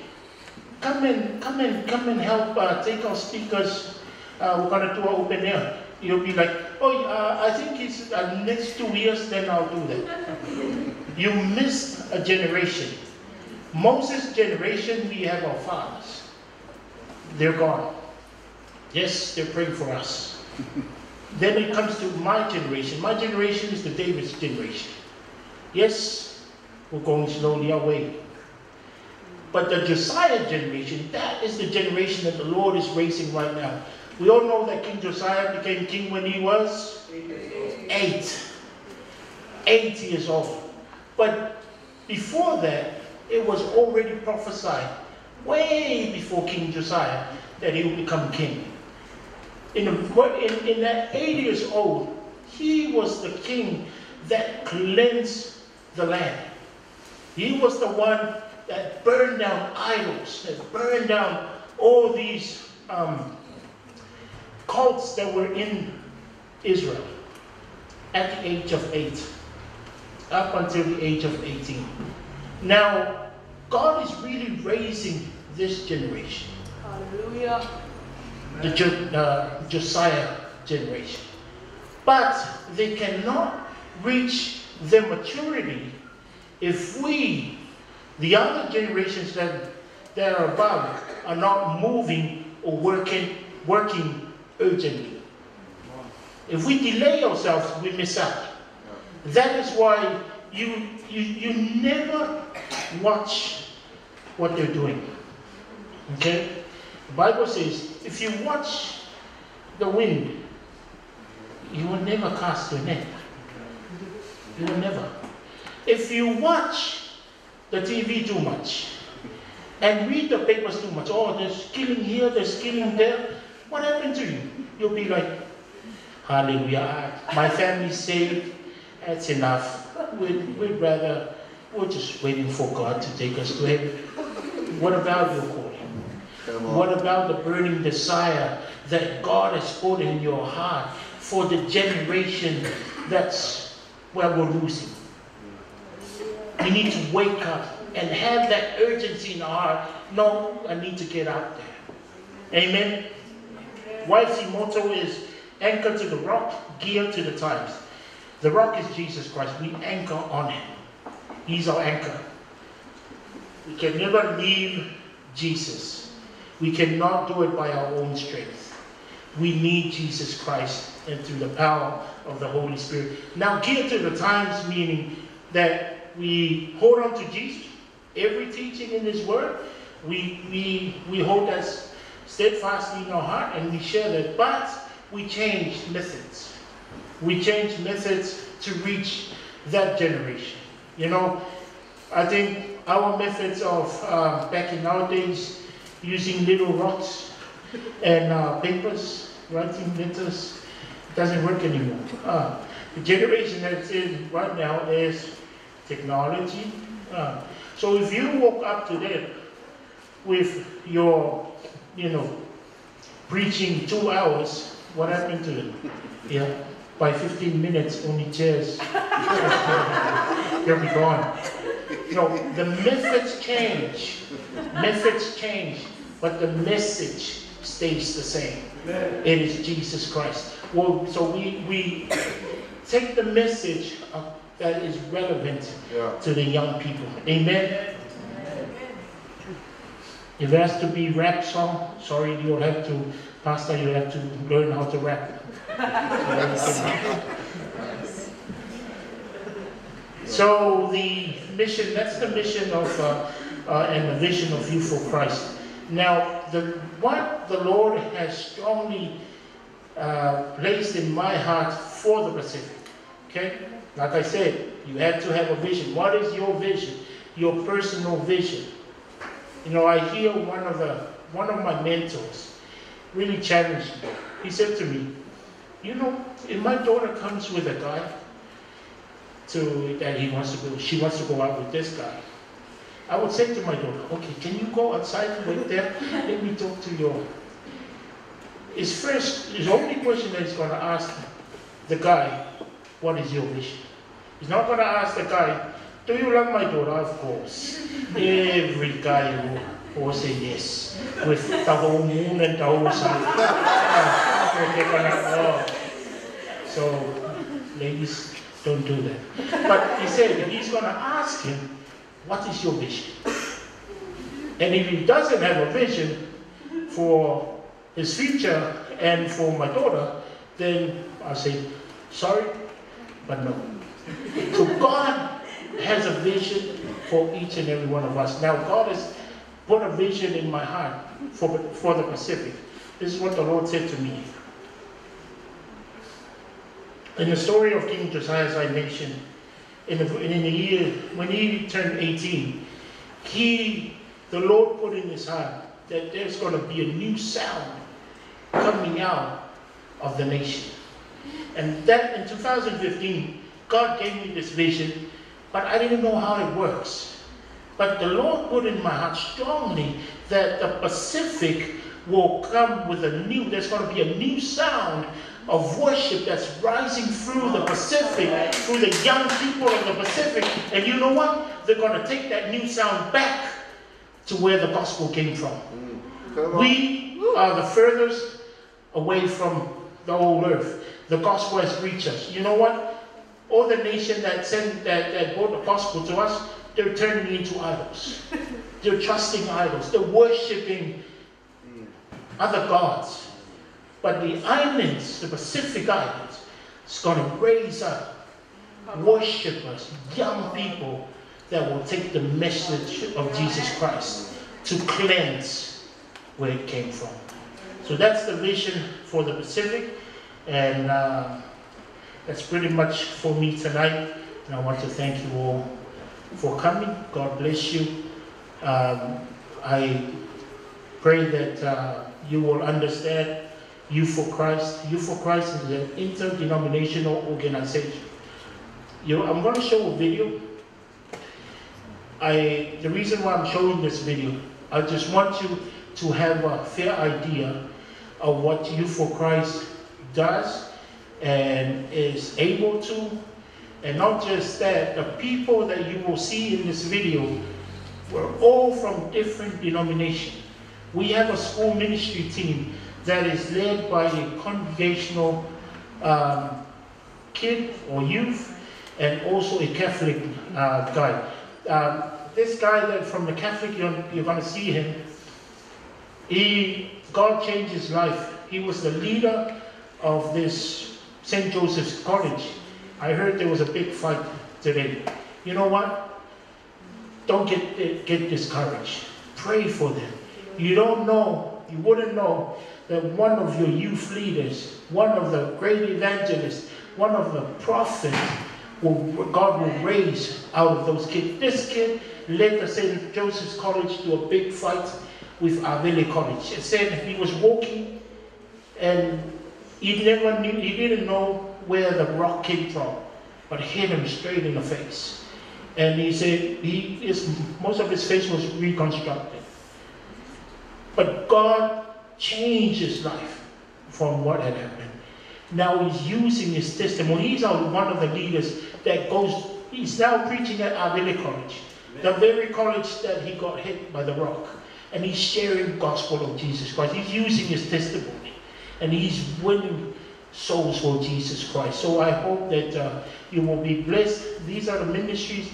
come and, come and, come and help, uh, take our speakers. Uh, we're gonna do our open air." You'll be like, "Oh, uh, I think it's, uh, next two years, then I'll do that." You missed a generation. Moses' generation, we have our fathers. They're gone. Yes, they're praying for us. Then it comes to my generation. My generation is the David's generation. Yes, we're going slowly our way. But the Josiah generation, that is the generation that the Lord is raising right now. We all know that King Josiah became king when he was eight. Eight years old. But before that, it was already prophesied, way before King Josiah, that he would become king. In, the, in, in that eight years old, he was the king that cleansed the land. He was the one that burned down idols, that burned down all these, um, cults that were in Israel at the age of eight, up until the age of eighteen. Now, God is really raising this generation, Hallelujah. The Jo-, uh, Josiah generation. But they cannot reach their maturity if we, the other generations that, that are above, are not moving or working, working urgently. If we delay ourselves, we miss out. That is why you, you, you never watch what they're doing. Okay? The Bible says, if you watch the wind, you will never cast your net. You will never. If you watch the T V too much and read the papers too much, "Oh, there's killing here, there's killing there," what happened to you? You'll be like, "Hallelujah, my family's saved. That's enough. We'd, we'd rather, we're just waiting for God to take us to heaven." What about your calling? Come on. What about the burning desire that God has put in your heart for the generation that's where we're losing? We need to wake up and have that urgency in our heart. "No, I need to get out there." Amen? Y C motto is anchor to the rock, gear to the times. The rock is Jesus Christ. We anchor on him. He's our anchor. We can never leave Jesus. We cannot do it by our own strength. We need Jesus Christ and through the power of the Holy Spirit. Now, gear to the times, meaning that we hold on to Jesus, every teaching in his word, we, we, we hold that steadfastly in our heart and we share that, but we change methods. We change methods to reach that generation. You know, I think our methods of, uh, back in our days, using little rocks and, uh, papers, writing letters, doesn't work anymore. Uh, the generation that's in right now is technology. Uh, so if you walk up to them with your, you know, preaching two hours, what happened to them? Yeah, by fifteen minutes, only chairs. They'll be gone. You know, the methods change. Methods change, but the message stays the same. It is Jesus Christ. Well, so we, we take the message of that is relevant, yeah, to the young people. Amen? If it has to be rap song, sorry, you'll have to, Pastor, you have to learn how to rap. So the mission, that's the mission of, uh, uh, and the vision of Youth for Christ. Now, the, what the Lord has strongly, uh, placed in my heart for the Pacific. Okay? Like I said, you have to have a vision. What is your vision? Your personal vision. You know, I hear one of the, one of my mentors really challenged me. He said to me, "You know, if my daughter comes with a guy to, that he wants to go, she wants to go out with this guy, I would say to my daughter, 'Okay, can you go outside and wait there? Let me talk to your,'" His first, his only question that he's gonna ask the guy, "What is your vision?" He's not gonna ask the guy, "Do you love my daughter?" Of course. Every guy will, will say yes. With the whole moon and the whole sun. Ah, they're gonna, oh. So, ladies, don't do that. But he said he's gonna ask him, "What is your vision?" And if he doesn't have a vision for his future and for my daughter, then I say, "Sorry, but no." So God has a vision for each and every one of us. Now, God has put a vision in my heart for, for the Pacific. This is what the Lord said to me. In the story of King Josiah, as I mentioned, in the, in the year when he turned eighteen, he, the Lord put in his heart that there's gonna be a new sound coming out of the nation. And that in two thousand fifteen, God gave me this vision, but I didn't know how it works. But the Lord put in my heart strongly that the Pacific will come with a new, there's gonna be a new sound of worship that's rising through the Pacific, through the young people of the Pacific. And you know what? They're gonna take that new sound back to where the gospel came from. Mm. Come on. We are the furthest away from the whole earth. The gospel has reached us. You know what? All the nation that sent, that, that brought the gospel to us, they're turning into idols. They're trusting idols. They're worshiping other gods. But the islands, the Pacific Islands, is gonna raise up worshipers, young people that will take the message of Jesus Christ to cleanse where it came from. So that's the vision for the Pacific, and, uh, that's pretty much for me tonight. And I want to thank you all for coming. God bless you. Um, I pray that, uh, you will understand Youth for Christ. Youth for Christ is an interdenominational organization. You, I'm gonna show a video. I, the reason why I'm showing this video, I just want you to have a fair idea of what Youth for Christ does and is able to. And not just that, the people that you will see in this video were all from different denominations. We have a school ministry team that is led by a congregational, um, kid or youth, and also a Catholic, uh, guy. Um, this guy that from the Catholic, you're, you're gonna see him. He, God changed his life. He was the leader of this Saint Joseph's College. I heard there was a big fight today. You know what? Don't get, get discouraged. Pray for them. You don't know, you wouldn't know that one of your youth leaders, one of the great evangelists, one of the prophets, will, God will raise out of those kids. This kid led the Saint Joseph's College to a big fight with Avele College. It said he was walking and he never knew, he didn't know where the rock came from, but hit him straight in the face. And he said he is, most of his face was reconstructed. But God changed his life from what had happened. Now he's using his testimony. He's our, one of the leaders that goes, he's now preaching at Avele College, the very college that he got hit by the rock. And he's sharing gospel of Jesus Christ. He's using his testimony. And he's winning souls for Jesus Christ. So I hope that, uh, you will be blessed. These are the ministries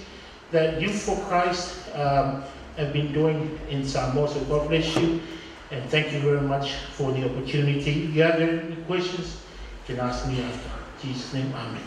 that Youth for Christ, um, have been doing in Samoa. So God bless you, and thank you very much for the opportunity. If you have any questions, you can ask me after. In Jesus' name, amen.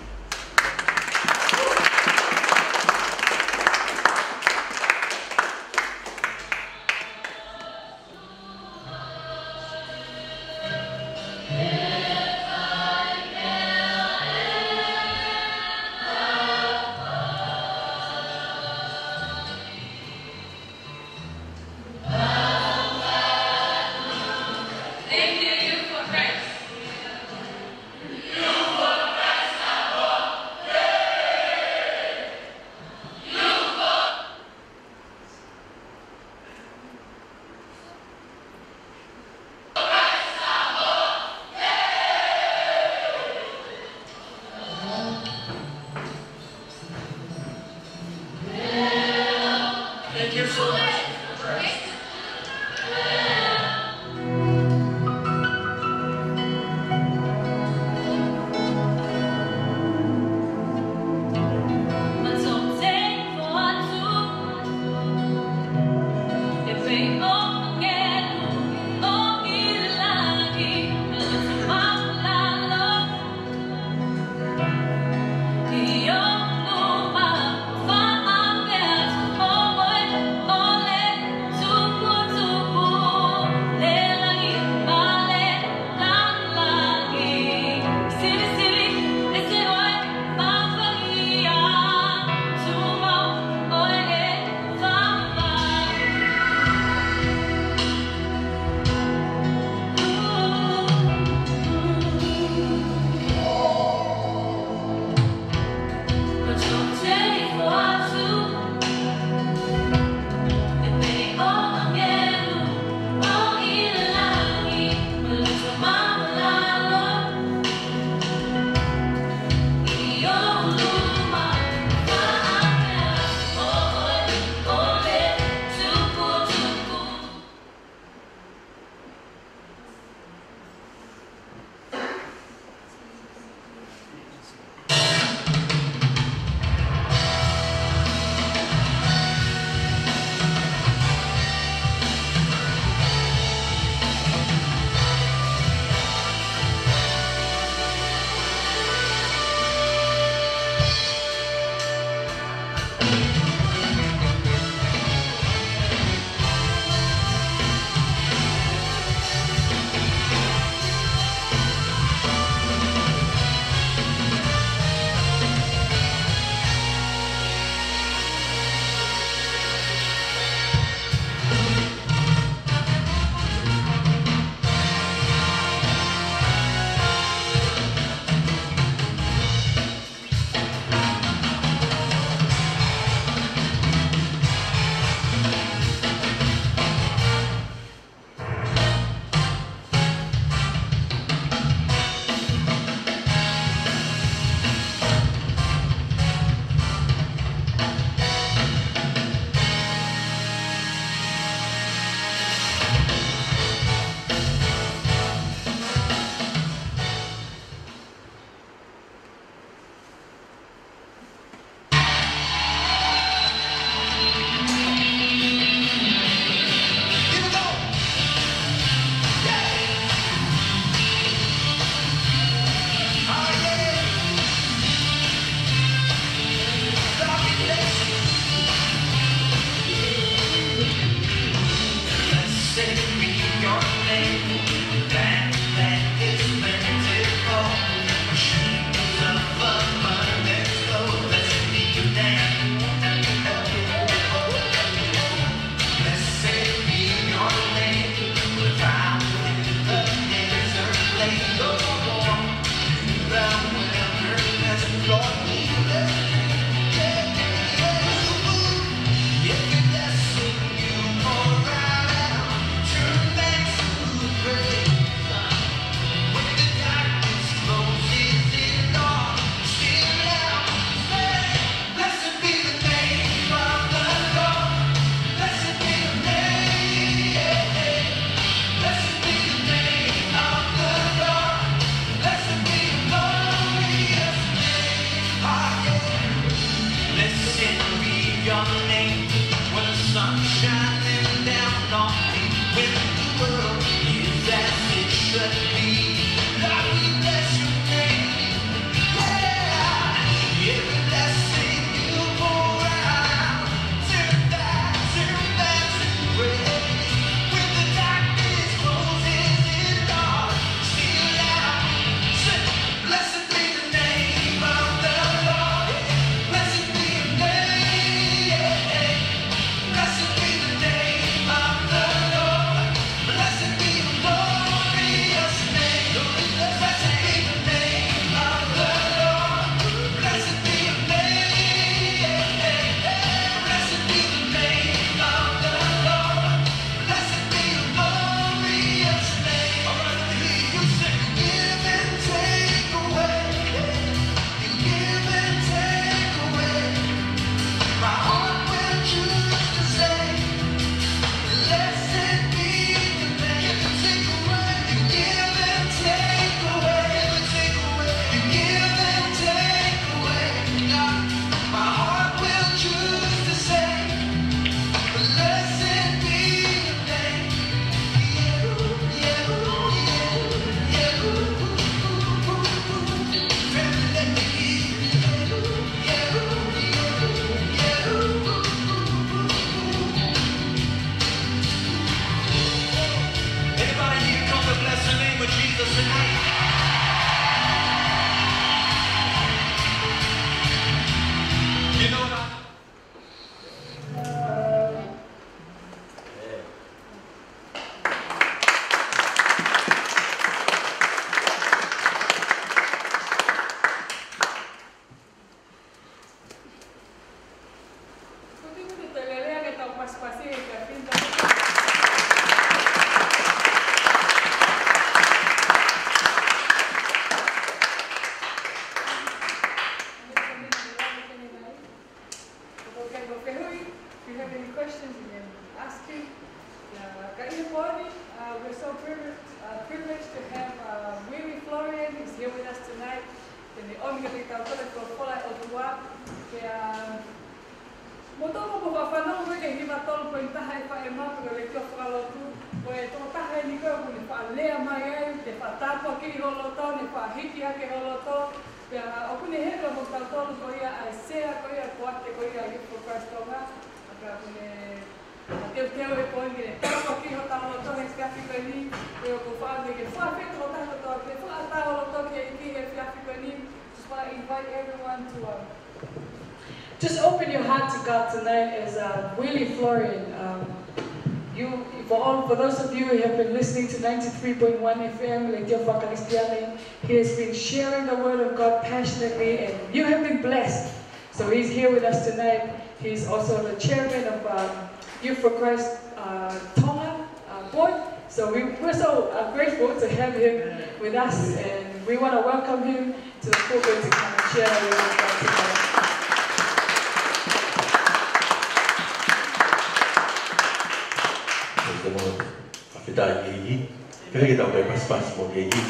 Blessed be the name of the Lord. Blessed be the name. Blessed be the name of the Lord. Blessed be the glorious name. Ah, yeah. Blessed be your name. When the sun shining down on me, when the world is as it should be. Lord, we bless your name. Blessed be the name of the Lord. Blessed be the glorious name. Blessed be the name of the Lord. Blessed be the name. Blessed be the name of the Lord. Blessed be the glorious name. All right, let me hear you sing. Give and take away. You give and take away. My heart will choose to say, blessed be the name. You give and take away. You give and take away. You give and take away. God, my heart will choose to say, blessed be the name. Anybody here come to bless the name of Jesus tonight? You know what I Okay, well, Fehui, if you have any questions, you can ask him. Uh, ka ʻi he pō ni, uh, we're so privileged, uh, privileged to have, uh, Willie Florian, who's here with us tonight. Te ne ʻomi kiate kitautolu e folofola ʻa e ʻOtua. Pea, uh, mou toki mou fanongo ki he hiva tolu poini taha ʻa e faʻē mapu ʻo e ʻEiki Fakalotu. Ko e tokotaha eni ko ē ʻoku ne faʻa lea mai ai, ne faʻa tāpuakiʻi ho loto, ne faʻa hiki hake ho loto. Pea ʻoku ne heka mo kitautolu ko ia ʻa e sea ko ia, ko ate ko ia ʻa e Youth for Christ Tonga. Ka ʻoku ne teuteu he pō ni ke ne tāpuakiʻi hotau loto he efiafi ko eni. Pea ʻoku ou fakaʻamu ke fai pē tokotaha kotoa ke fakaʻatā ho loto ki he ʻEiki he efiafi ko eni. Just want to invite everyone to, um, just open your heart to God tonight as, uh, Willie Florian. Um, you, for all, for those of you who have been listening to ninety-three point one F M, Radio Faka Kristiane, he has been sharing the word of God passionately, and you have been blessed. So he's here with us tonight. He's also the chairman of, um, Youth for Christ, uh, Tonga, uh, board. So we, we're so, uh, grateful to have him with us, and we want to welcome him to the pulpit to come and share the word of God tonight. Praise the Lord. Fakafetaʻi ki he ʻEiki. Pea ke tau kai pasipasi mo e ʻEiki.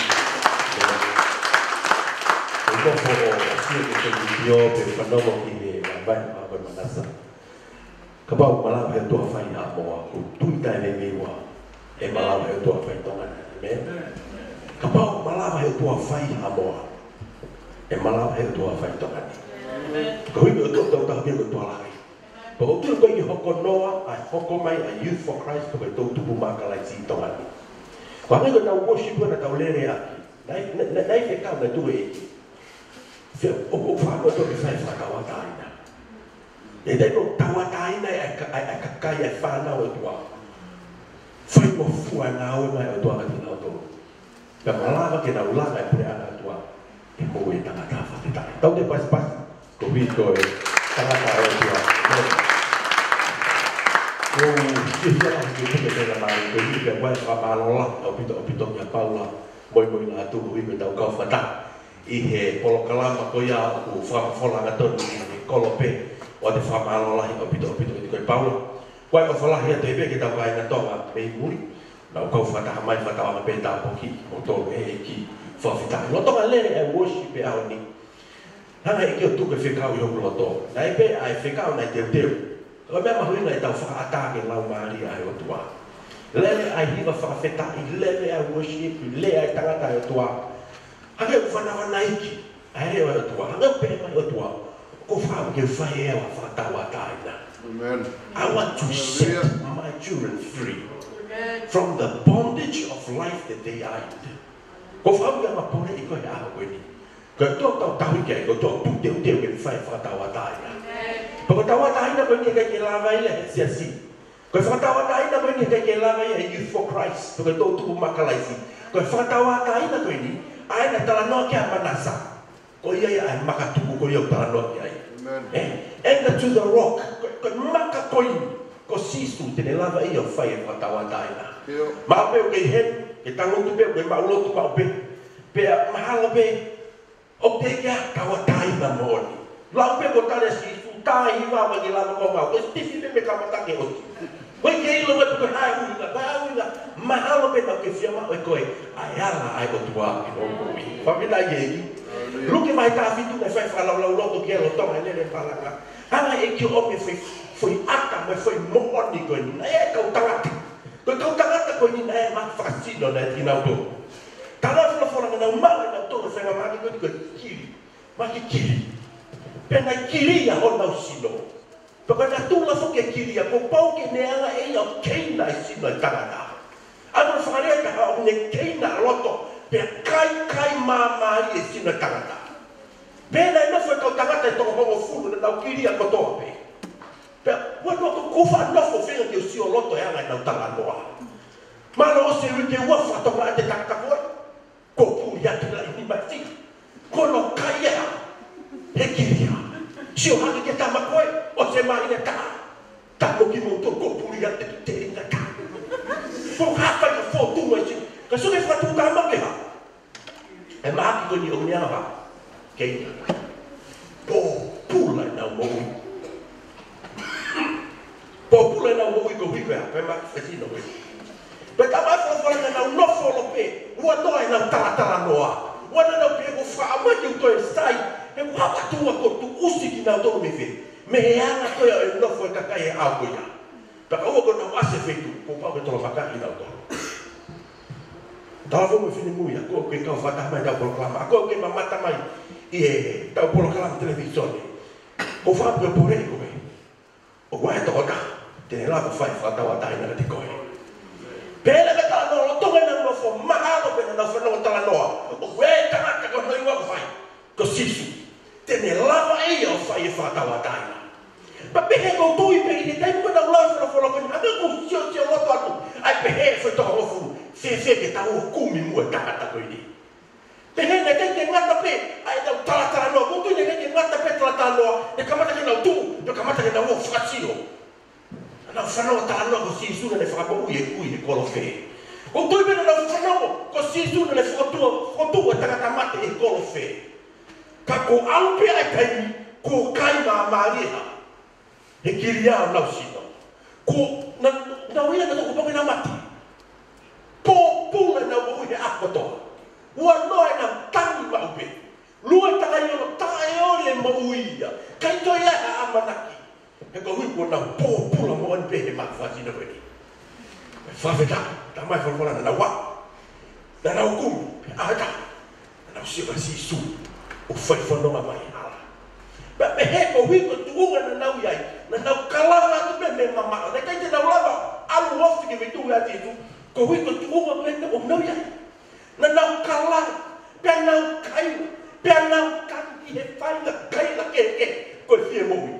ʻOku ou ʻofa ʻo sio ki he televīsone pea fanongo ki he ʻomai ʻa e manasa. Kapau ʻe malava he ʻOtua ʻo fai Haʻamoa, ʻoku ou tui taʻemeimei ʻe malava he ʻOtua ʻo fai Tonga ni. ʻĒmeni. Kapau ʻe malava he ʻOtua ʻo fai Haʻamoa, ʻe malava he ʻOtua ʻo fai Tonga ni. Ko e ʻuhinga ʻoku tau tauhi ko e ʻOtua lahi. Pea ʻoku ou tui ko e hoko noa, ʻa e hoko mai ʻa e Youth for Christ, ko e toʻu tupu maʻa Kalaisi ʻi Tonga ni. Ko e ʻuhinga ko ʻetau worship naʻa tau lele ʻaki. Naʻe, naʻe, naʻe fekau naʻe tuʻu e ʻEiki. Fē, ʻoku, ʻoku ou fakaʻamu ʻo toki fai fakatauʻatāina. ʻE taimi ʻoku tauʻatāina ai ʻa e ka-, ʻa e, ʻa e kakai, ʻa e fānau ʻa e ʻOtua. Fai mo fua ngāue mai ʻa e ʻOtua kiate kinautolu. Ka malava ke nau langa e puleʻanga ʻo e ʻOtua ke moʻui e tangata. Fakafetaʻi. Tau toe pasipasi koeʻuhi ko e tangata ʻo e ʻOtua. Ko e fiefia lahi ke tuku e tena mai koeʻuhi pea ʻoku ou fakamālō lahi ʻaupito ʻaupito kia Paula Moimoinatu koeʻuhi ko ʻetau kau fakataha ʻi he polokalama ko ia ʻoku fakamafola angatonu ʻi he kolope. ʻOku ou fakamālō lahi ʻaupito ʻaupito ʻi he ko e Paula. Ko e ʻofa lahi atu pē ki he tau kāinga Tonga mei muli. Naʻa nau kau fakataha mai, fakatauange pē tāpuaki kimoutolu ʻe he ʻEiki. Fakafetaʻi. Lolotonga e lele e worship he ʻaho ni, hanga ʻe he ʻEiki ʻo tuku e fekau ʻi hoku loto. Naʻe pē ʻa e fekau naʻe teuteu. Ko e meʻa mahuʻinga ʻetau fakaʻatā ki he Laumālie ʻo e ʻOtua. Lele ʻa e hiva fakafetaʻi, lele ʻa e worship, lele ʻa e tangata ʻo e ʻOtua. Hangē ʻoku fanafana ʻEiki, ʻa e leʻo ʻo e ʻOtua. Hangē ʻoku pehē mai ʻOtua, ʻoku ou fakaʻamu ke fai ʻe au ʻa e fakatauʻatāina. Amen. I want to set Hallelujah. My children free Amen. From the bondage of life that they are in. ʻOku ou fakaʻamu ke ma poleʻi koe he ʻaho ko eni. Ko e tau tau tauhi ki ai, ko e tau tuʻu teuteu ke fai e fakatauʻatāina. Amen. Pea ko e tauʻatāina ko eni ʻikai ke lava ia ʻe he siasi. Ko e fakatauʻatāina ko eni ʻikai ke lava ia ʻe he Youth for Christ, ko e toʻu tupu maʻa Kalaisi. Ko e fakatauʻatāina ko eni, ʻa ia naʻe talanoa ki ai ʻa Manasa. Ko ia ia ʻa e makatuʻu ko ia ʻoku talanoa ki ai. Amen. Eh? Anchor to the rock. Ko, ko e maka ko eni, ko Sīsū te ne lava ia ʻo fai e fakatauʻatāina. ʻIo. Maʻu pē ʻoku ke ʻi heni, ke tangutu pē ʻoku ke maʻulotu maʻu pē. Pea mahalo pē ʻoku teʻeki ai ke tauʻatāina moʻoni. Lau pē ko e tali ʻa Sīsū, tā hiva mai ke lava ko mau. Ko e Sitifi pē mei he kamata ki he ʻosi. Ko e ke ʻilo mai ko e hā e ʻuhinga, ko e hā e ʻuhinga. Mahalo pē naʻa ke fiemaʻu ʻe koe ʻa e ala ʻa e ʻOtua ki hoʻo moʻui. Fakafetaʻi ki he ʻEiki. Hallelujah. Luke vahe taha fitu naʻe fai e fakalaulauloto ki ai lolotonga e lele malanga. Hanga ʻe he ʻEiki ʻo ʻomi e foʻi, foʻi ʻata mo e foʻi moʻoni ko eni. Naʻe ʻi ai e kau tangata. Ko e kau tangata ko eni naʻe maʻu fakasino naʻe kinautolu. Tala folofola naʻa nau maʻu ʻe nautolu e faingamālie ko eni ko e kili. Mahaki kili. Pea naʻe kili ia honau sino. Pea ko e natula foki e kili ia, kuo pau ke ne ala ʻe ia ʻo keina e sino e tangata. ʻA ia ko e fakalea ʻe taha ʻoku ne keina ʻa loto, pea kaikai māmālie e sino e tangata. Pea naʻe nofo e kau tangata ʻe toko hongofulu naʻa nau kili ia kotoa pē. Pea, ua no ko kufa nofo fenga ke u sio loto e anga ʻenau talanoa. Mahalo ʻosi e uike ua fakatokangaʻi ʻe he tangata ko ē. Ko puli atu la ini mati. Ko no kai ia. He kili ia. Sio hake ki he tama ko ē, ʻosi e māhina ʻe taha. Tamo kimoutolu ko puli atu ki te inga ta. Ko hapa i fotu mai si. Ka sio ki he fakatuʻutāmaki ha. E mahaki ko eni ʻoku ne ava. Keina. Pōpula ʻenau moʻui. Pōpula ʻenau moʻui koeʻuhi ko e hā, ko e mahaki fakasino ko ē. Pea tau mai folofola naʻa nau nofo holo pē, ua noa ʻenau talatalanoa. Ua noa ʻenau pehē ko e fakaʻamu ke u toe sai, he ʻoku ou hanga atu ʻo tuʻusi kinautolu mei fē. Mei he anga ko ia ʻo e nofo e kakai he ʻaho ko ia. Pea ka ua ko ʻenau ʻasi he feituʻu, kuo pau ke tolomakaʻi kinautolu. Tau fou mo e finemui, ʻa koe ʻoku ke kau fakataha mai ʻetau polokalama, ʻa koe ʻoku ke mamata mai ʻi heʻetau polokalama televīsone. ʻOku ou fakaʻamu ke u poleʻi koe. ʻOku ʻi ai e tokotaha te ne lava ʻo fai e fakatauʻatāina kiate koe. Pea lava e talanoa lolotonga ʻenau nofo, mahalo pē naʻa nau fanongo talanoa. ʻOku ʻi ai e tangata ko hono hingoa ko hai? Ko Sīsū. Te ne lava ʻe ia ʻo fai e fakatauʻatāina. Pea pehē ʻoku ou tui pē ʻi he taimi ko ē naʻa nau lau e folofola ko eni, hangē ʻoku ou siosio loto atu, ʻa e pehē ʻe he foʻi toko hongofulu, fēfē ke tau ō ʻo kumi muʻa e tangata ko eni. Pehē naʻe ʻikai ke ngata pē ʻa ʻenau talatalanoa, ʻoku ou tui naʻe ʻikai ke ngata pē talatalanoa, ʻe kamata ke nau tuʻu, pea kamata ke nau ō ʻo fakasio. Naʻa nau fanongo talanoa ko Sīsū naʻa ne fakamoʻui e kui he kolofe. ʻOku ou tui pē naʻa nau fanongo ko Sīsū naʻa ne fokotuʻu, fokotuʻu e tangata mate he kolofe. Ka kuo ʻalu pē ʻa e taimi, kuo kai māmālie ha. He kili ia honau sino. Ko na, na ia na toko pau ke na mate. Pōpula ʻenau moʻui he ʻaho kotoa. Ua noa ʻenau tangi maʻu pē. Lue takai ono taʻeoli e moʻui ia. ʻIkai toe ʻi ai ha ʻamanaki. He koeʻuhi kuo nau pōpula moʻoni pē he mahaki fakasino ko eni. Fakafetaʻi, tau mai folofola naʻa nau ō. Naʻa nau kumi, ʻa e taha. Naʻa nau sio kia Sīsū, ʻo fai fononga mai hala. Pea pehē koeʻuhi ko e tuʻunga naʻa nau ʻi ai, naʻa nau kalanga atu pē mei mamaʻo. Naʻe ʻikai te nau lava ʻalu ofi ki he feituʻu ʻa Sīsū, koeʻuhi ko e tuʻunga ko ē naʻa nau ʻi ai. Naʻa nau kalanga, pea nau kai, pea nau kai ʻi he faʻahinga kaila kehekehe, ko e fie moʻui.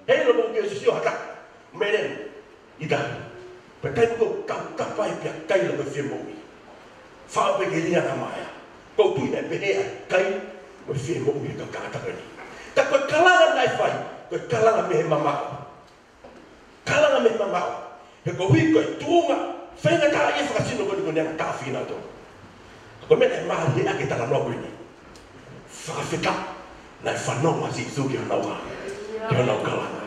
Heiʻilo mo ke sio hata, menen, ʻita. Pea taimi ko ē ʻoku tau tapa ai pea kaila ko e fie moʻui. Faʻo pē ke lia na mai. ui naʻe pehē ai, kai, mo e fie moʻui e kau tangata ko eni. Ka ko e kalanga naʻe fai, ko e kalanga mei he mamaʻo. Kalanga mei he mamaʻo. He koeʻuhi ko e tuʻunga faingataʻaʻia fakasino ko eni ko ʻene anga taʻofi kinautolu. Ko e meʻa naʻe mālie ʻaki e talanoa ko eni. Fakafetaʻi, naʻe fanongo ʻa Sīsū ki honau, ki honau kalanga.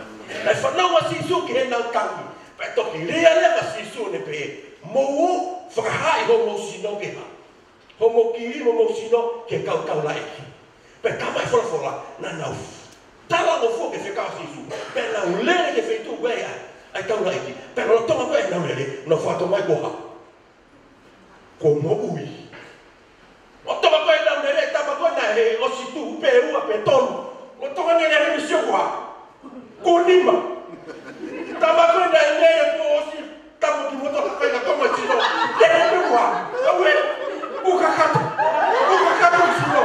Naʻe fanongo ʻa Sīsū ki heʻenau tangi. Pea toki lea leva ʻa Sīsū ʻo ne pehē, mou ō, fakahaaʻi hoʻomou sino ke hā? Hoʻomou kili mo hoʻomou sino ki he kau taulaʻeiki. Pea talamai ʻe he folofola, naʻa nau talangofua ki he fekau ʻa Sīsū. Pea nau lele ki he feituʻu ko ē ʻa e taulaʻeiki. Pea lolotonga ko ē ʻenau lele, nau fakatokangaʻi ko e hā? Ko e moʻui. Lolotonga ko ē ʻenau lele, talamai ko ē naʻe ʻosi tuʻu pē ua pe tolu. Lolotonga ʻenau lele, ne sio ko e hā? Ko e nima. Talamai ko ē naʻe lele kuo ʻosi tamo kimoutolu kakai ka toma sino. Lele pē ua. Aue. Kuo kakato. Kuo kakato sino.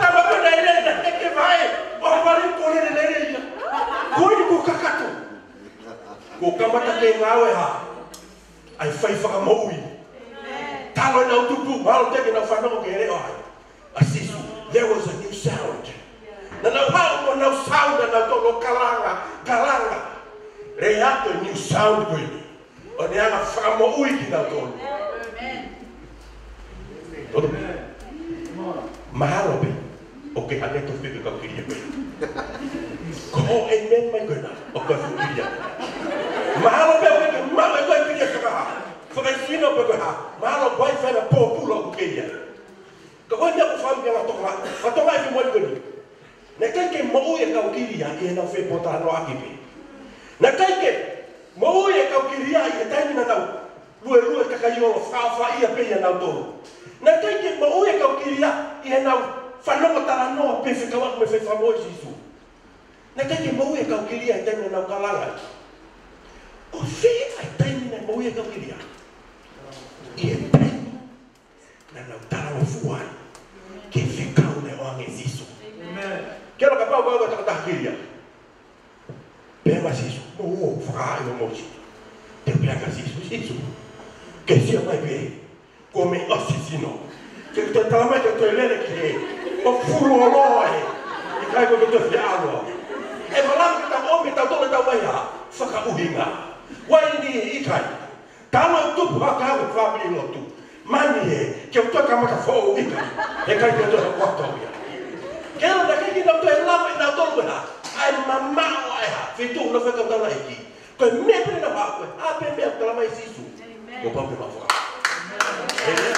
Talamai ko ē naʻe lele naʻe heke vaʻe. ʻO hā pē kuo lele lele ia. Ko eni kuo kakato. Kuo kamata ke ngāue hā? ʻA e fai fakamoʻui. Talo ʻenau tupu, mahalo teʻeki ke nau fanongo ki he leʻo ʻa Sīsū. There was a new sound. Naʻa nau haʻu mo ʻenau sound, naʻa nau tolo kalanga, kalanga. Lea atu e new sound ko eni. ʻO ne anga fakamoʻui kinautolu. Toto. Mahalo pē ʻoku ke hangē tofu pē ko e kau kilia ko ē. Ko e amen mai ko ena, ʻoku ke fuʻu kilia. Mahalo pē ʻoku ke maʻu ʻe koe e kilia fakahā, fakaesino pe ko e hā. Mahalo ʻoku ʻi ai e faʻahinga pōpula ʻoku ke ʻi ai. Ka ko e meʻa ʻoku ou fakaʻamu ke ngata ʻo ngata, ngata ʻo ngata ʻi he moʻoni ko eni. Naʻe ʻikai ke moʻui e kau kilia ʻi heʻenau fepōtalanoaʻaki pē. Naʻe ʻikai ke moʻui e kau kilia ʻi he taimi naʻa nau luelue kakai ʻo fakaʻofaʻia pē ʻia nautolu. Naʻe ʻikai ke moʻui e kau kilia ʻi heʻenau fanongo talanoa pe fekauʻaki mo e fai fakamoʻui ʻa Sīsū. Naʻe ʻikai ke moʻui e kau kilia ʻi he taimi naʻa nau kalanga. Ko fē ʻa e taimi naʻe moʻui e kau kilia? ʻI he taimi naʻa nau talangofua ai ki he fekau naʻe ʻoange ʻe Sīsū. Ke ʻilo kapau ko au ko e tokotaha kilia, pehē mai ʻa Sīsū, mou ō, fakahaaʻi hoʻomou sino. Te u pehē ange kia Sīsū, Sīsū, ke sio mai pē, kuo mei ʻosi sino. Ke toe talamai ke toe lele ki hē, ʻoku fuʻu lōloa ē. ʻIkai, ko e toe fie ʻalu au. ʻE malava ke tau ō mai, tau tolo, tau mai ʻa e fakaʻuhinga. Why ni ʻikai? Talo tupu hake hake fāmili lotu. Mani ē, ke u toe kamata foʻou ʻikai. Heʻikai ke toe hoko atu ia. Ke ʻilo naʻe ʻikai ke nau toe lava ʻe nautolu ʻa e hā? ʻA e mamaʻo ʻa e hā? Feituʻu naʻa nau fai e kau taulaʻeiki. Ko e meʻa pē naʻa nau hā, ko e hā pē meʻa ʻoku talamai ʻe Sīsū, kuo pau ke mau fakahā. ʻĒmeni.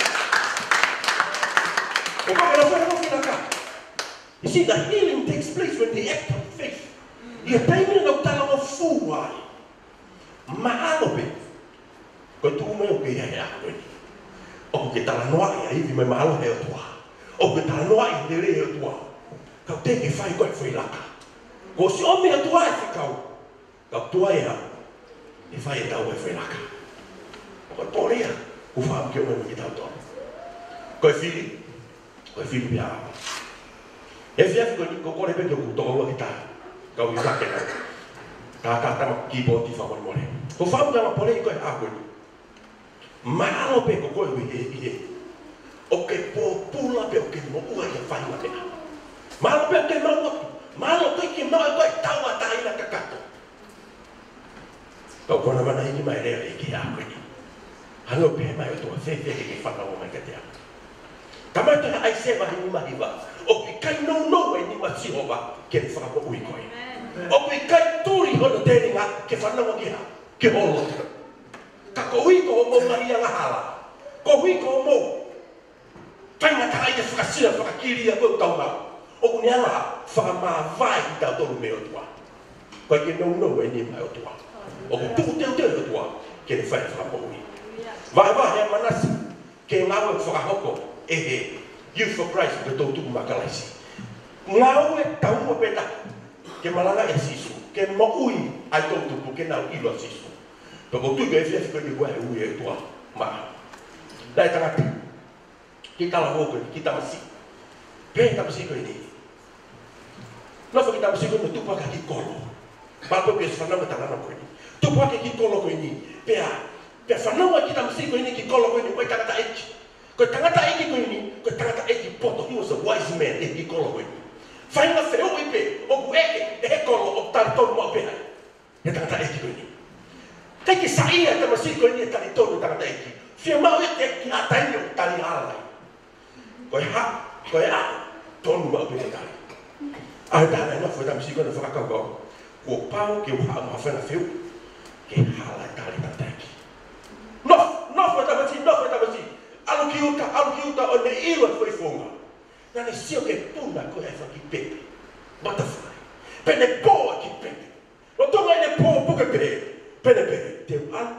Kuo pau ke mau fakahā. You see, the healing takes place when they act on faith. ʻI he taimi naʻa nau talangofua ai. Mahalo pē ko e tuʻu mai ʻoku ke ʻi ai he ʻaho ko eni, ʻoku ke talanoaʻi ʻa e ivi mo e mālohi ʻa e ʻOtua. ʻOku ke talanoaʻi e lelei ʻa e ʻOtua. Ka ʻoku teʻeki ke fai ʻe koe e foʻi laka. Kuo ʻosi ʻomi ʻe he ʻOtua e fekau. Ka ʻoku tuai ʻe au ke fai ʻe au e foʻi laka. Ko e pole ia ʻoku ou fakaʻamu ke ʻomai maʻa kitautolu. Ko e fili, ko e fili pē ia. Efiafi ko eni, ʻoku ou kole pē ke u tokoluʻaki ʻa e kau ʻi hake na. Ka, ka, tama kīpooti fakamolemole. ʻOku ou fakaʻamu ke u pole ʻi he ʻaho ko eni. Mahalo pē ko koe ʻoku ʻi hē, ʻi hē. ʻOku ke pōpula pē ʻoku ke moʻua ʻi ha faʻahinga meʻa. Mahalo pē ʻoku ke maʻu atu. Mahalo ʻoku ʻikai ke maʻu ʻe koe e tauʻatāina kakato. Ka ʻoku ou manavahē mai e lea ʻa e ʻEiki he ʻaho ko eni. Hangē ʻoku pehē mai ʻe he ʻOtua, fēfē ke ke fanongo mai kiate au? Talamai ʻe he tohi ʻa ʻAisea vahe nima hiva, ʻoku ʻikai nounou ʻa e nima ʻo Sihova ke ne fakamoʻui koe. ʻOku ʻikai tuli hono telinga ke fanongo ki ha, ki ho lotu. Ka koeʻuhi ko hoʻomou ngaahi angahala, koeʻuhi ko hoʻomou faingataʻaʻia fakasino fakakilia ko ē ʻoku tau maʻu, ʻoku ne hanga ʻo fakamāvae kitautolu mei he ʻOtua. ʻOku ʻikai ke nounou e nima ʻo e ʻOtua. ʻOku tuku teuteu e ʻOtua ke ne fai e fakamoʻui. Vahevahe ʻa Manase ki he ngāue ʻoku fakahoko ʻe he Youth for Christ, ko e Toʻu Tupu maʻa Kalaisi. Ngāue taumuʻa pē taha ke malangaʻi ʻa Sīsū, ke moʻui ʻa e toʻu tupu ke nau ʻilo ʻa Sīsū. Pea ʻoku ou tui ko e efiafi ko eni ʻoku ʻi ai e ui ʻa e ʻOtua maʻau. Naʻe tangata, kiʻi talavou ko eni, kiʻi tamasiʻi. Pehē ʻe he tamasiʻi ko eni, nofo e kiʻi tamasiʻi ko eni ʻo tupu hake ʻi ha kiʻi kolo. Mahalo pē ʻoku ke ʻosi fanongo ki he talanoa ko eni. Tupu hake ʻi ha kiʻi kolo ko eni. Pea, pea fanongo e kiʻi tamasiʻi ko eni ki he kolo ko eni, ko e tangataʻeiki. Ko e tangataʻeiki ko eni, ko e tangataʻeiki poto wise men ʻi he kolo ko eni. Faʻahinga fehuʻi pē ʻoku ʻeke ʻe he kolo ʻoku talitonu maʻu pē ai ʻe he tangataʻeiki ko eni. ʻIkai ke saiʻia e tamasiʻi ko eni e talitonu e tangataʻeiki. Fiemaʻu ia ke ʻeke ki ha taimi ʻoku tali hala ai. Ko e hā, ko e hā, tonu maʻu pē e tali. ʻAho ʻe taha naʻe nofo e tamasiʻi ko eni ʻo fakakaukau, kuo pau ke u haʻu mo ha faʻahinga fehuʻi ke hala e tali e tangataʻeiki. Nofo, nofo e tamasiʻi, nofo e tamasiʻi. ʻAlu ki ʻuta, ʻalu ki ʻuta ʻo ne ʻilo e foʻi founga. Naʻa ne sio ki he puna ko ē ʻa e fanga kiʻi pepe, butterfly. Pea ne pō e kiʻi pepe. Lolotonga ʻene pō puke pē, pea ne pehē, te u ʻalu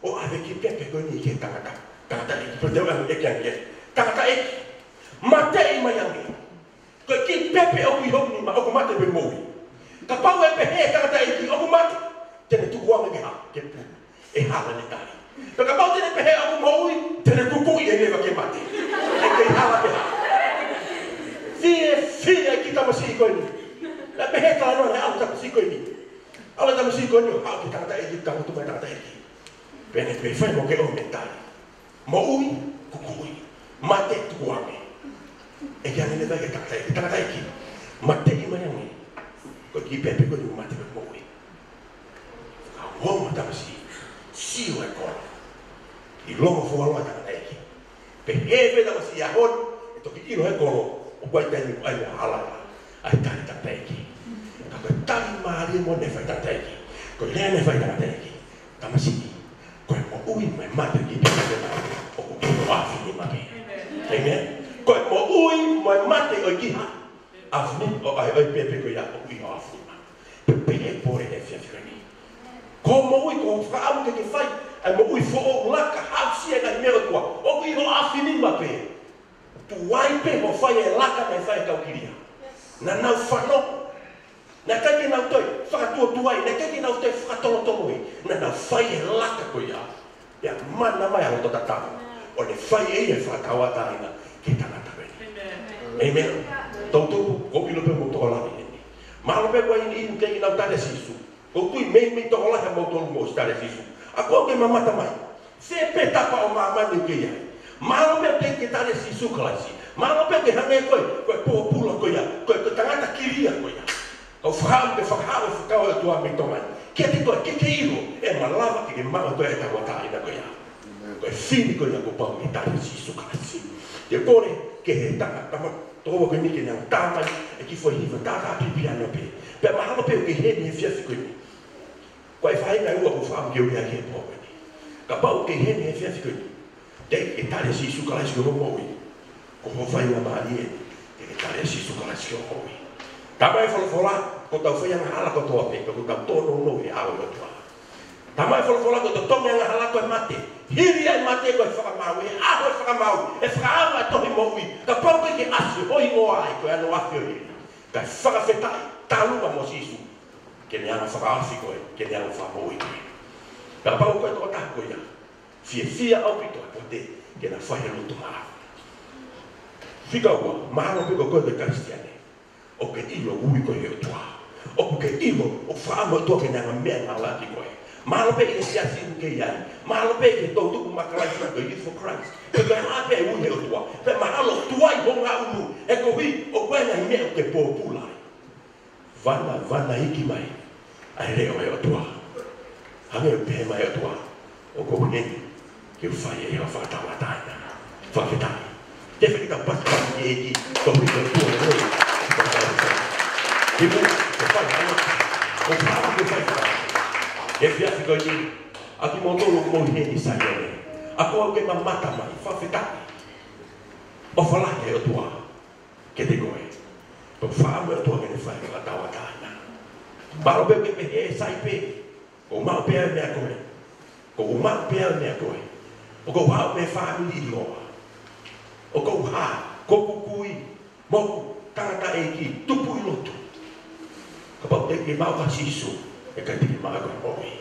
ʻo ʻave e kiʻi pepe ko eni ki he tangata, tangataʻeiki, pea te u ʻalu ʻo ʻeke ange ki he tangataʻeiki. Mateʻi mai ange. Ko e kiʻi pepe ʻoku ʻi hoku nima, ʻoku mate pe moʻui. Kapau ʻe pehē e tangataʻeiki ʻoku mate, te ne tukuange ki he hā, ki he puna. ʻE hala ʻene tali. Pea kapau te ne pehē ʻoku moʻui, te ne kukuʻi ʻo leva ke mate. ʻE kei hala pē hā. Fiefia e kiʻi tamasiʻi ko eni. Naʻe pehē e talanoa, naʻe ʻalu e tamasiʻi ko eni. ʻAlu e tamasiʻi ko eni ʻo haʻu ki he tangataʻeiki, tangutu mai e tangataʻeiki. Pea ne pehē, fai mo ke ʻomi e tali. Moʻui, kukuʻi. Mate, tukuange. ʻEke ange leva ki he tangataʻeiki, tangataʻeiki, mateʻi mai ange. Ko e kiʻi pepe ko eni mate pe moʻui. Ka ongo e tamasiʻi, sio e kolo. ʻIlonga fuoloa e tangataʻeiki. Pehē pē e tamasiʻi, ʻaho ni ʻe toki ʻilo ʻe he kolo ʻoku ʻi ai e taimi ʻoku ʻai mo hala ai ʻa e tali e tangataʻeiki. Ka ko e tali mālie mo ne fai e tangataʻeiki, ko e lea ne fai e tangataʻeiki: Tamasiʻi, ko e moʻui mo e mate ʻoku ʻi he pepe ko ena ʻoku ʻi ho ʻaofinima pē. ʻĒmeni. Ko e moʻui mo e mate ʻoku ʻi he ʻaofinima, ʻo e, ʻo e pepe ko ia ʻoku ʻi ho ʻaofinima. Pea pehē pole he efiafi ko eni. Ko e moʻui, ko e fakaʻamu ke ke fai ʻa e moʻui foʻou, laka, haʻusia e ngaahi meʻa ʻa e ʻOtua, ʻoku ʻi ho ʻaofinima pē. Tuai pē hoʻo fai e laka naʻe fai ʻe he kau kilia. Naʻa nau fanongo. Naʻe ʻikai ke nau toe fakatuotuai, naʻe ʻikai ke nau toe fakatolotoloi. Naʻa nau fai e laka ko ia. Pea mana mai ʻa e loto tatau, ʻo ne fai ʻe ia e fakatauʻatāina ki he tangata ko eni. ʻĒmeni. Toetuʻu, ʻoku ou ʻilo pē ʻoku mou tokolahi heni. Mahalo pē ʻoku ʻi ai e niʻihi ʻoku ʻikai ke nau tali ʻa Sīsū. ʻOku ou tui meimei tokolahi ʻa moutolu ʻoku mou ʻosi tali ʻa Sīsū. ʻA, ʻoku ke mamata mai. Fē pē tapa ʻo māmani ʻoku ke ʻi ai? Mahalo pē ʻoku ʻikai ke tali ʻa Sīsū Kalaisi. Mahalo pē ʻoku ke hangē ko e, ko e pōpula ko ia, ko e, ko e tangata kilia ko ia. Ka ʻoku ou fakaʻamu ke fakahā e fakakaukau ʻa e ʻOtua mei Tonga ni kiate koe, ke ke ʻilo ʻe malava ke ke maʻu ʻe koe e tauʻatāina ko ia. Ko e fili ko ia kuo pau ke tali ʻa Sīsū Kalaisi. Te u kole ki he tama, tama, tokoua ko eni ke ne hanga ʻo tā mai e kiʻi foʻi hiva tātāpipi ʻana pē. Pea mahalo pē ʻoku ke ʻi heni he efiafi ko eni. Ko e faʻahinga ʻe ua ʻoku ou fakaʻamu ke u lea ki ai he pō ko eni. Kapau ʻoku ke ʻi heni he efiafi ko eni, teʻeki ke tali ʻa Sīsū Kalaisi ki hoʻo moʻui, ko hoʻo faingamālie eni ke ke tali ʻa Sīsū Kalaisi ki hoʻo moʻui. Talamai ʻe he folofola, ko hotau fai angahala kotoa pē, ko hotau tōnounou he ʻao ʻo e ʻOtua. Talamai ʻe he folofola, ko e totongi angahala ko e mate. Hili ʻa e mate ko e fakamaau, ʻe ʻaho e fakamaau, ʻe fakaava e tohi moʻui. Kapau ʻoku ʻikai ke ʻasi ho hingoa ai, ko e ano afi ʻo hili. Kae fakafetaʻi, talu mo Sīsū ke ne hanga ʻo fakaofi koe, ke ne hanga ʻo fakamoʻui koe. Kapau ko e tokotaha ko ia, fiefia ʻaupito ʻa e pote ke na fai e lotu maʻau. Fika ua, mahalo pē ko koe ko e Kalisitiane ʻoku ke ʻilo ʻoku ui koe ʻe he ʻOtua. ʻOku ke ʻilo ʻoku fakaʻamu e ʻOtua ke ne hanga ʻo meʻangāueʻaki koe. Mahalo pē ʻi he siasi ʻoku ke ʻi ai. Mahalo pē ʻi he toʻutupu maʻa Kalaisi, ko e Youth for Christ. Pe ko e hā pē e ui ʻe he ʻOtua. Pea mahalo ʻoku tuai ho ngaʻunu, he koeʻuhi ʻoku ʻi ai e ngaahi meʻa ʻoku ke pōpula ai. Vana, vana iki mai ʻa e leʻo ʻo e ʻOtua. Hangē ʻoku pehē mai e ʻOtua, ʻoku ou ʻi heni ke u fai ʻe au e fakatauʻatāina. Fakafetaʻi. Te fai kita pasi pasi ki he ʻEiki, ko e ʻOtua ʻo e ʻOtua. Ke mou, ke fai, ʻo fai, ke fai. He efiafi ko eni, ʻa kimoutolu ʻoku mou ʻi heni ʻi Saione, ʻa kimoutolu ʻoku ke mamata mai, fakafetaʻi. ʻOfa lahi ʻa e ʻOtua kiate koe. Pea ʻoku fakaʻamu e ʻOtua ke ne fai e fakatauʻatāina. Mahalo pē ʻoku ke pehē, sai pē, ʻoku ou maʻu pē au e meʻa ko ē. ʻOku ou maʻu pē au e meʻa ko ē. ʻOku ou haʻu mei he fāmili ʻiloa. ʻOku ou hā, ʻoku ou kui, moʻoku, tangataʻeiki, tupu ʻi lotu. Kapau teʻeki ke maʻu ʻa Sīsū, ʻe ʻikai te ke maʻu ʻa e moʻui.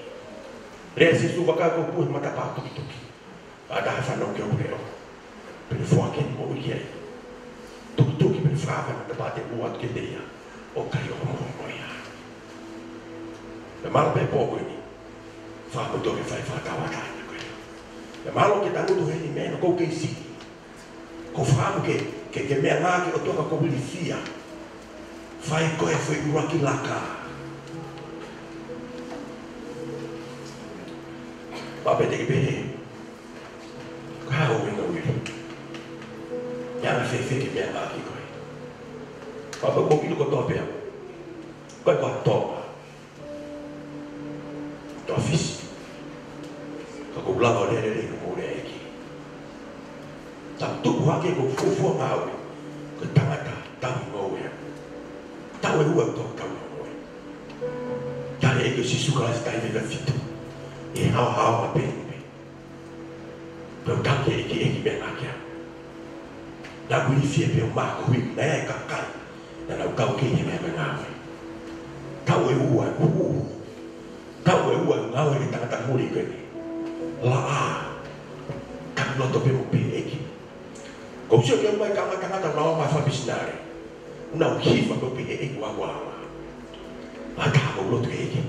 Lea ʻa Sīsū, vakai, ʻoku ou pū he matapā tukituki. Ka ʻatā ha fanongo ki hoku leʻo, pea ne foaki ʻene moʻui ki ai. Tukituki pea ne fakaava e matapā, te u ʻoatu kiate ia, ʻo kai ʻo moʻui mo ia. Pea mahalo pē he pō ko eni, fakaʻamu ʻe he ʻOtua ke fai e fakatauʻatāina ko ia. Pea mahalo ʻoku ke tangutu heni mei heni ʻoku ou kei siʻi. ʻOku ou fakaʻamu ke Ke ke meʻangāueʻaki ʻOtua ka ko e ilifia. Fai ko e foʻi ʻuluaki laka. Pea pē te ke pehē, ko e hā hoʻo ngāue? Meʻa fēfē ke meʻangāueʻaki koe? Pea pē ko e ʻilo kotoa pē au. Ko e koa Tonga. Toa Fisi. Ka ʻoku ou lava ʻo lele lelei ko e ʻEiki. Tau tupu hake ko e fuofua ngāue. Ko e tangata tauhi ngoue. Taʻu ʻe ua ʻoku tau tauhi ngoue. Tali ʻe he ʻEiki ko Sīsū Kalaisi taʻu ʻe fitu. ʻE haohaoa pē pē. Pea u tau ke ʻEiki, ʻEiki meʻangāueʻaki au. Naʻa ku ilifia pē ʻo maʻu hui, naʻe ʻi ai e kakai naʻa nau kau ki he meʻa ko e ngāue. Taʻu ʻe ua ʻeku hū. Taʻu ʻe ua ʻeku ngāue ki he tangata muli ko eni. Laʻā. Ka u loto pē mo pehē ʻEiki. Ko u sio ki he ʻomai kama tangata naʻa nau ō mai fakamisinale. Naʻa nau hiva ko e pehē ʻEiki ʻoku ou ala. Ka ko u lotu ʻEiki.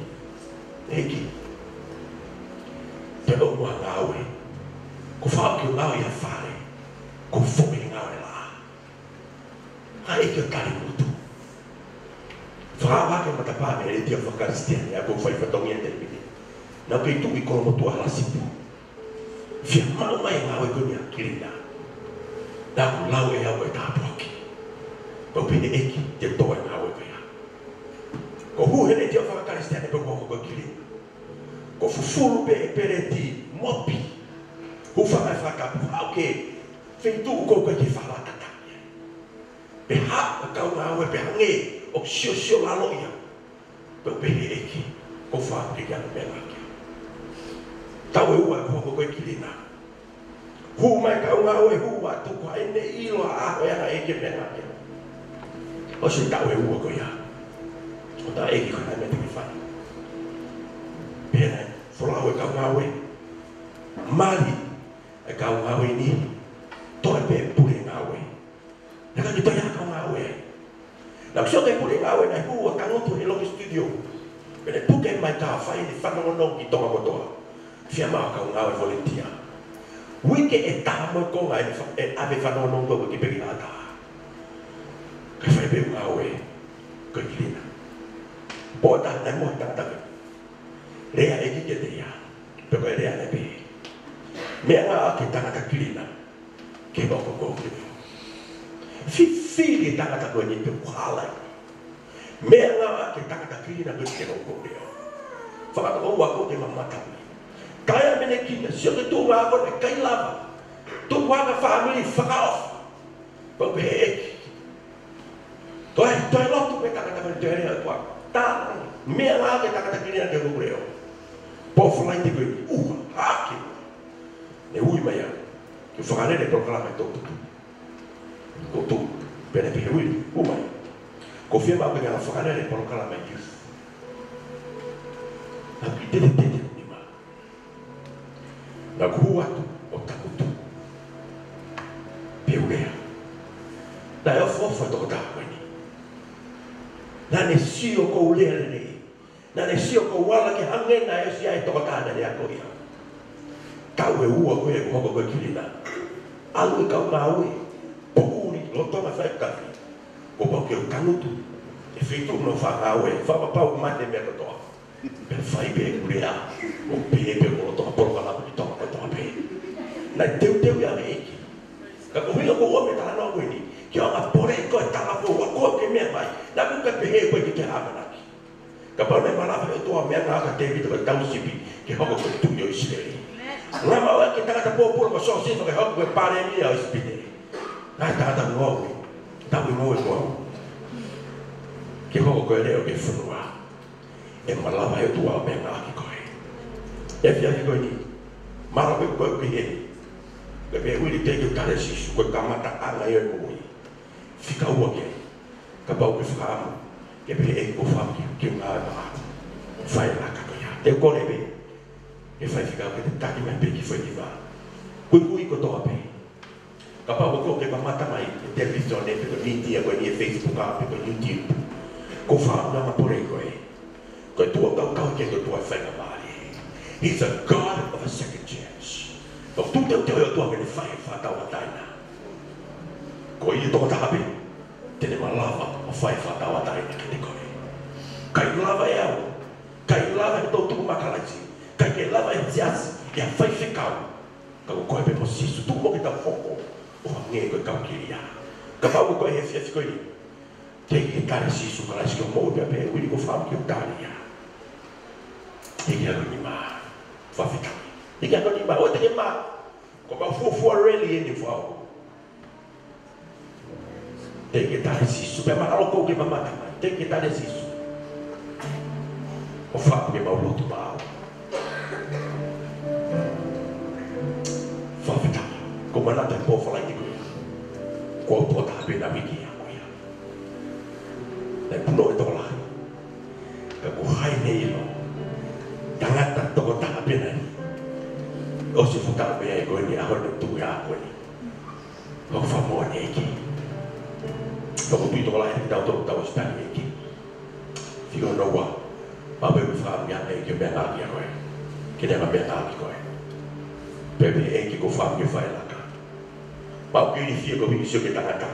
ʻEiki. Te u ō mai ngāue. Ko e fakaʻau ke u ngāue ʻi ha fale. Ko e foʻi ngāue laʻā. Ka ʻEiki ʻoku tali lotu. Fakaʻau hake e matapā mei he letiō fakakalisitiane, ʻa ia ko e fai fatongia te mini. Naʻa ku kei tuʻu ʻi Kolomotuʻa Halasipu. Fiemaʻu mai e ngāue ko eni ʻa Kilina. Naʻa ku lau ʻe au e tāpuaki. Pea u pehē ʻEiki, te u tō e ngāue ko ia. Ko e hū he letiō fakakalisitiane pea u hoko ko Kilina. Ko e fufulu pē e peleti mopi. Hūfanga he fakatapu, ʻalu ki he feituʻu ko ē ʻoku ʻikai ke fakatataki. Pea haʻu e kau ngāue pea hangē ʻoku siosio lalo ia. Pea u pehē ʻEiki, ko e fā ke ke ʻalu meʻangāueʻaki au. Taʻu ʻe ua ʻeku hoko ko e Kilina. Hū mai e kau ngāue, hū atu ko ʻene ʻilo ʻa e ʻaho ia naʻe ʻEiki meʻangāueʻaki au. ʻOsi e taʻu ʻe ua ko ia. ʻO tā ʻEiki ko e hā e meʻa te ke fai. Pea naʻe folau e kau ngāue. Mali e kau ngāue ni. Toe pē pule ngāue. Naʻe ʻikai ke toe ʻi ai ha kau ngāue. Naʻa ku sio ki he pule ngāue naʻe hū ʻo tangutu he loki studio. Pea ne puke mai ka fai ʻene fanongonongo ki Tonga kotoa. Fiemaʻu ha kau ngāue volunteer. Uike ʻe taha mo e konga ʻene fa-, ʻene ʻave fanongonongo ko ē ki Pekihata. Kae fai pē ngāue ko e Kilina. Pō ʻe taha naʻe mohe e tangata ko ē. Lea ʻEiki kiate ia. Pea ko e lea naʻe pehē: Meʻangāueʻaki e tangata Kilina ke hoko ko hoku leʻo. Fifili e tangata ko eni pea u hala ai. Meʻangāueʻaki e tangata Kilina ko eni ke hoko ko hoku leʻo. Fakatokoua ko ē ke mamata mai. Taimi ʻe niʻihi naʻe sio ki he tuʻunga ko ē naʻe ʻikai lava. Tupu hake e fāmili fakaʻofa. Pea u pehē ʻEiki. Toe, toe lotu pē tangata ko eni, toe lea atu ʻa e ʻOtua. Meʻangāueʻaki e tangata Kilina ke hoko ko hoku leʻo. Pō Falaite ko eni, ʻuha hake. Ne ui mai au ke fakalele e polokalama ʻi Toʻotutu. Ko Toʻotutu, pea ne pehē, Uili, ʻomai. Ko e fiemaʻu ke ke fakalele e polokalama ʻi youth. Naʻa ku ʻi he tetete ʻo e nima. Naʻa ku hū atu ʻo tangutu. Pea u lea. Naʻe ofo e tokotaha ko eni. Naʻa ne sio ʻoku ou lea lelei. Naʻa ne sio ʻoku ou ala ke hangē naʻe ʻosi ʻi ai e tokotaha naʻa ne ako ia. Taʻu ʻe ua ko ē ʻeku hoko ko e Kilina. ʻAlu e kau ngāue. Poʻuli, lolotonga fai e tafi. Kuo pau ke u tangutu he feituʻu naʻa ku faʻa ngāue, fakapapau mate e meʻa kotoa. Pea fai pē ʻeku lea, ʻo pehē pē ʻoku lolotonga polokalama ʻi Tonga kotoa pē. Naʻe teuteu ia ʻe he ʻEiki. Ka ko e ʻuhinga ʻoku ou ʻomai e talanoa ko eni, ke ʻoua naʻa pole koe he talavou, ʻa koe ke meʻa mai, naʻa ku ʻikai pehē ko e ke ke ʻamanaki. Kapau naʻe malava he ʻOtua ʻo meʻangāueʻaki ʻa Tēvita ko e tauhi sipi, ke hoko ko e tuʻi ʻo ʻIsileli. Naʻe maʻu ʻe he ʻEiki e tangata pōpula ko Siosefa ke hoko ko e palēmia ʻo ʻIsipite. Naʻe tangata ngoue, taʻu ʻe ngoue ko au. Ke hoko ko e leʻo ki he fonua. ʻE malava he ʻOtua ʻo meʻangāueʻaki koe. Efiafi ko eni, mālō pē ko e pehē ni. Ke pehē, Uili, thank you, tale Sīsū, ko e kamataʻanga ia ʻo e moʻui. Fika ua ke, kapau ʻoku ke fakaʻamu, ke pehē ʻEiki, ʻoku ou fie ke u ngāue maʻaku. Fai e laka ko ia. Te u kole pē ke fai fika ua ke te taki mai pē ki he foʻi hiva. Kuikui kotoa pē. Kapau ʻoku ke mamata mai he televīsone pe ko e mītia ko eni, he Facebook pe ko e YouTube. ʻOku ou fakaʻamu ke pole koe. Ko e ʻOtua ʻoku tau kau ki ai, ko e ʻOtua ʻo e faingamālie. He's a God of a second chance. ʻOku tuʻu teuteu e ʻOtua ke ne fai e fakatauʻatāina. Ko ia tokotaha pē te ne malava ʻo fai e fakatauʻatāina kiate koe. ʻIkai lava ʻe au, ʻikai lava ʻe he toʻutupu maʻa Kalaisi, ʻikai ke lava ʻe he siasi, ʻe ha faifekau. Ka ko koe pē mo Sīsū. Tuku muʻa ke tau hoko ʻo hangē ko e kau kilia. Kapau ko koe he efiafi ko eni, teʻeki ke tali Sīsū Kalaisi ki hoʻo moʻui pea pehē, Uili, ʻoku ou fakaʻamu ke u tali ia. Hiki hake ho nima. Fakafetaʻi. Hiki hake ho nima. ʻOua te ke mā. Ko ʻemau fuofua rally eni fau. Teʻeki ke tali Sīsū. Pea mahalo ʻoku ke mamata mai. Teʻeki ke tali Sīsū. ʻOfa pē ke mau lotu maʻau. Fakafetaʻi. ʻOku ou manatu he pō Falaite ko ia, ko au tokotaha pē naʻe uike ia ko ia. Naʻe punou e tokolahi. Ka ko hai ne ʻilo, tangata tokotaha pē naʻe ʻosi e fuʻu taʻu pē ia ko eni, ʻaho ni tuʻu ia ko eni. ʻOku fakamoʻoni ʻEiki. ʻOku ou tui tokolahi ʻetau tau tau ʻosi tali ʻEiki. Fika hono ua, pea pehē ʻoku fakaʻamu ia ʻEiki ke meʻangāueʻaki koe. Ke ne meʻangāueʻaki koe. Pea pehē ʻEiki ʻoku ou fakaʻamu ke fai e laka. Mau kei ilifia koeʻuhi ko e sio ki he tangata.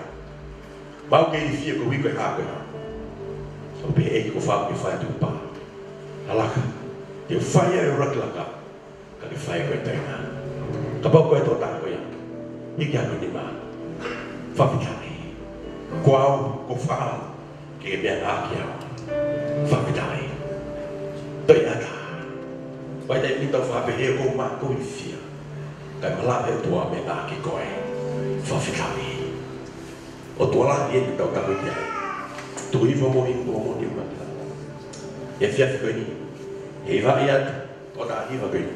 Mau kei ilifia koeʻuhi ko e hā ko e hā. Pea pehē ʻEiki ʻoku ou fakaʻamu ke fai e tukupā. ʻA e laka. Te u fai ʻa e ʻuluaki laka. Ka ke fai ʻe koe e taimi. Kapau ko e tokotaha ko ia, hiki hake ho nima. Fakafetaʻi. Ko au, ʻoku ou fakaʻamu ke ke meʻangāueʻaki au. Fakafetaʻi. Toe ʻatā. Vakai, taimi ni tau fakapehē ʻoku mau kei ilifia. Kae malava e ʻOtua ʻo meʻangāueʻaki koe. Fakafetaʻi. ʻOtua lahi eni ʻoku tau tapu ki ai. Tuku hiva mo inu mo ni mata. Efiafi ko eni, ʻe vaʻi atu, tokotaha hiva ko eni.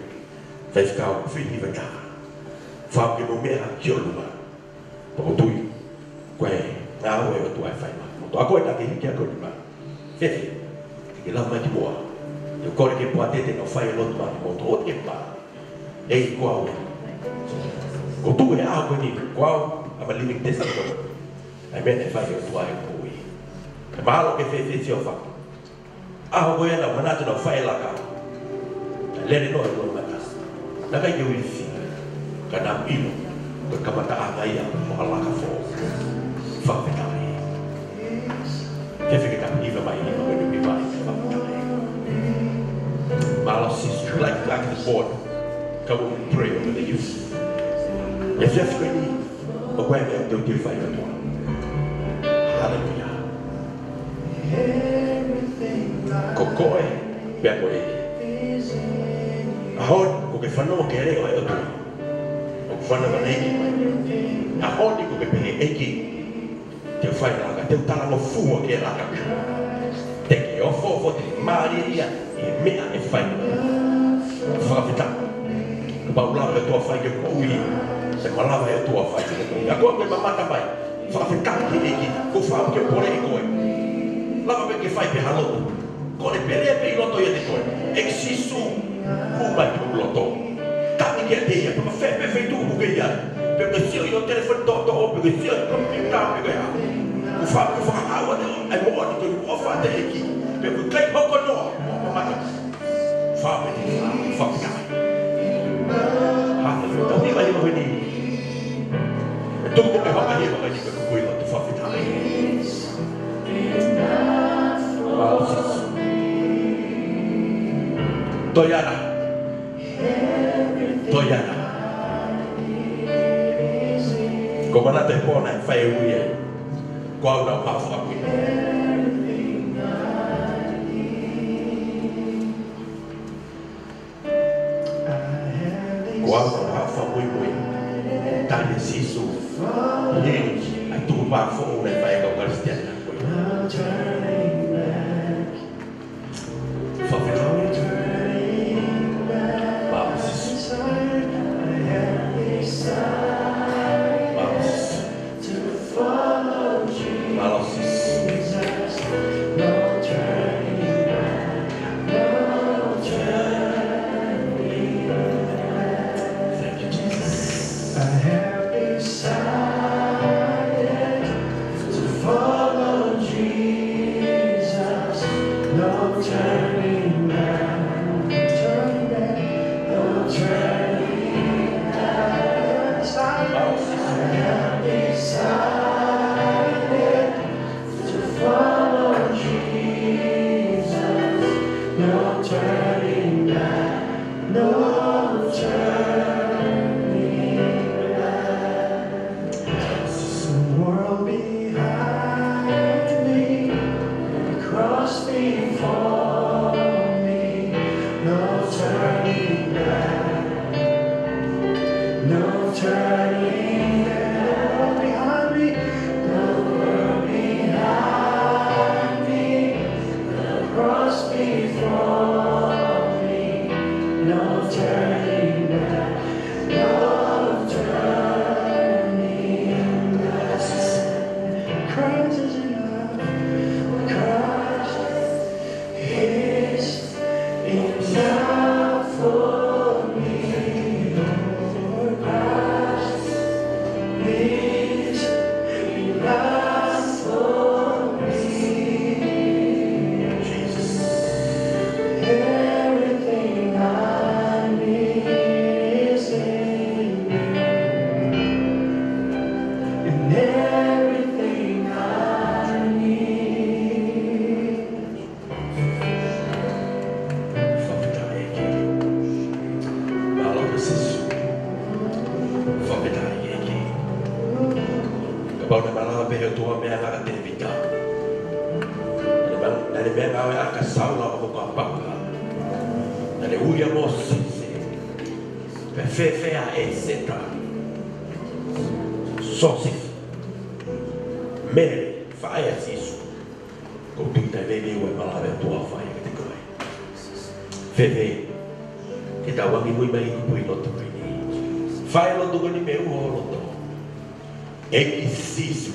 Faifekau, fili hiva taha. Fakaʻamu ke mou meʻa ki ʻolunga. Pea ʻoku ou tui, ko e ngāue ʻa e ʻOtua ʻe fai maʻa kimoutolu. ʻA koe naʻa ke hiki hake ho nima. Fēfē, te ke lava mai ki muʻa. Te u kole ke poate te nau fai e lotu maʻa kimoutolu. ʻOua te ke mā. ʻEiki, ko au eni. ʻOku ou tui he ʻaho ko eni, ko au, I'm a living testimony. ʻA e meʻa naʻe fai ʻe he ʻOtua ʻi hoku moʻui. ʻE mahalo ʻoku ke fēfē, siʻo faka. ʻAho ko ē naʻa ku manatu naʻa ku fai e laka, naʻe lele noa e loʻimata. Naʻe ʻikai ke u ilifia, ka naʻa ku ʻilo ko e kamataʻanga ia ʻo ha laka foʻou. Fakafetaʻi. Fēfē ke tau hiva mai, hiva mai, hiva mai, fakafetaʻi. Mālō Sīsū, like, like the board. Come on, we pray over the youth. Efiafi ko eni, ʻoku ʻi ai e meʻa ʻoku teuteu fai ʻe he ʻOtua. Haleluia. Ko koe, pea ko e. ʻAho ni, ʻoku ke fanongo ki he leʻo ʻa e ʻOtua. ʻOku fanongo ki ai. ʻAho ni, ʻoku ke pehē, ʻEiki, te u fai e laka, te u talangofua ki he laka. Te ke ofoofo, te ke mālielia ʻi he meʻa ʻe fai. Fakafetaʻi. Kapau ʻe lava e ʻOtua ʻo fai ki hoʻo moʻui, te ke malava e ʻOtua ʻo fai ki hoʻo moʻui. ʻA koe ʻoku ke mamata mai, fakafetaʻi ki he ʻEiki, ʻoku ou fakaʻamu ke poleʻi koe. Lava pē ke fai pē ha lotu. Kole pē, lea pē ʻi loto ʻiate koe. ʻEiki Sīsū, hū mai ki hoku loto. Tangi kiate ia, pe ko fē pē feituʻu ʻoku ke ʻi ai. Pe ko e sio ʻi ho telefoni toʻotoʻo, pe ko e sio he komipiuta, pe ko e hā. ʻOku ou fakaʻamu ke fakahaofi ʻa e moʻoni ko eni ʻoku ʻofa atu e ʻEiki. Pe ʻoku ʻikai hoko noa, ʻo mamata. Fakamolemole, fakafetaʻi. Haleluia. Tau hiva hiva ko eni. ʻE tuku ke hoko hiva ko eni ko e kukuila atu, fakafetaʻi. Mālō Sīsū. Toe ʻatā. Toe ʻatā. ʻOku ou manatu he pō naʻe fai e ui ai. Ko au naʻa ku haʻu ʻo fakamuimui. Ko au naʻa ku haʻu ʻo fakamuimui. Tali ʻe Sīsū. Hili ʻa e tukupā foʻou naʻe fai ʻe he kau Kalisitiane ko ia. Fakafetaʻi. Mālō Sīsū. Mālō Sīsū. Mālō Sīsū. Thank you, Jesus. Everything I need is in you. And everything I need. Fakafetaʻi ʻEiki. Mālō Sīsū. Fakafetaʻi ʻEiki. Kapau naʻe malava pē ʻOtua meʻangāue ʻa Tēvita. Naʻe ma-, naʻe meʻangāueʻaki ʻa Saula ʻo ko Paka. Naʻe ui ʻa Mōsese. Pea fēfē ʻa ʻEseta? Siosefa. Mele, faʻē ʻa Sīsū. ʻOku ou tui taʻe veiveiua e malava ʻa e ʻOtua ʻo fai kiate koe. Fēfē ke tau angimui mai ʻi he kupuʻi lotu ko eni? Fai e lotu ko eni mei he uho ho loto. ʻEiki Sīsū,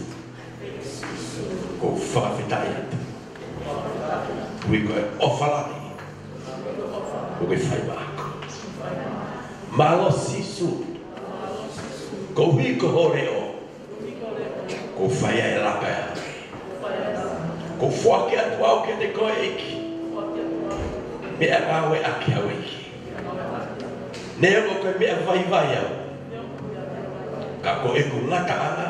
ʻoku ou fakafetaʻi atu. Ui ko e ʻofa lahi ʻoku ke fai maʻaku. Mālō Sīsū. Koeʻuhi ko hoʻo leʻo, ʻoku ou fai ai e laka ia. ʻOku ou foaki atu au kiate koe ʻEiki. Meʻangāueʻaki au ʻEiki. Neongo ko e meʻa vaivai au, ka ko ʻeku ngataʻanga,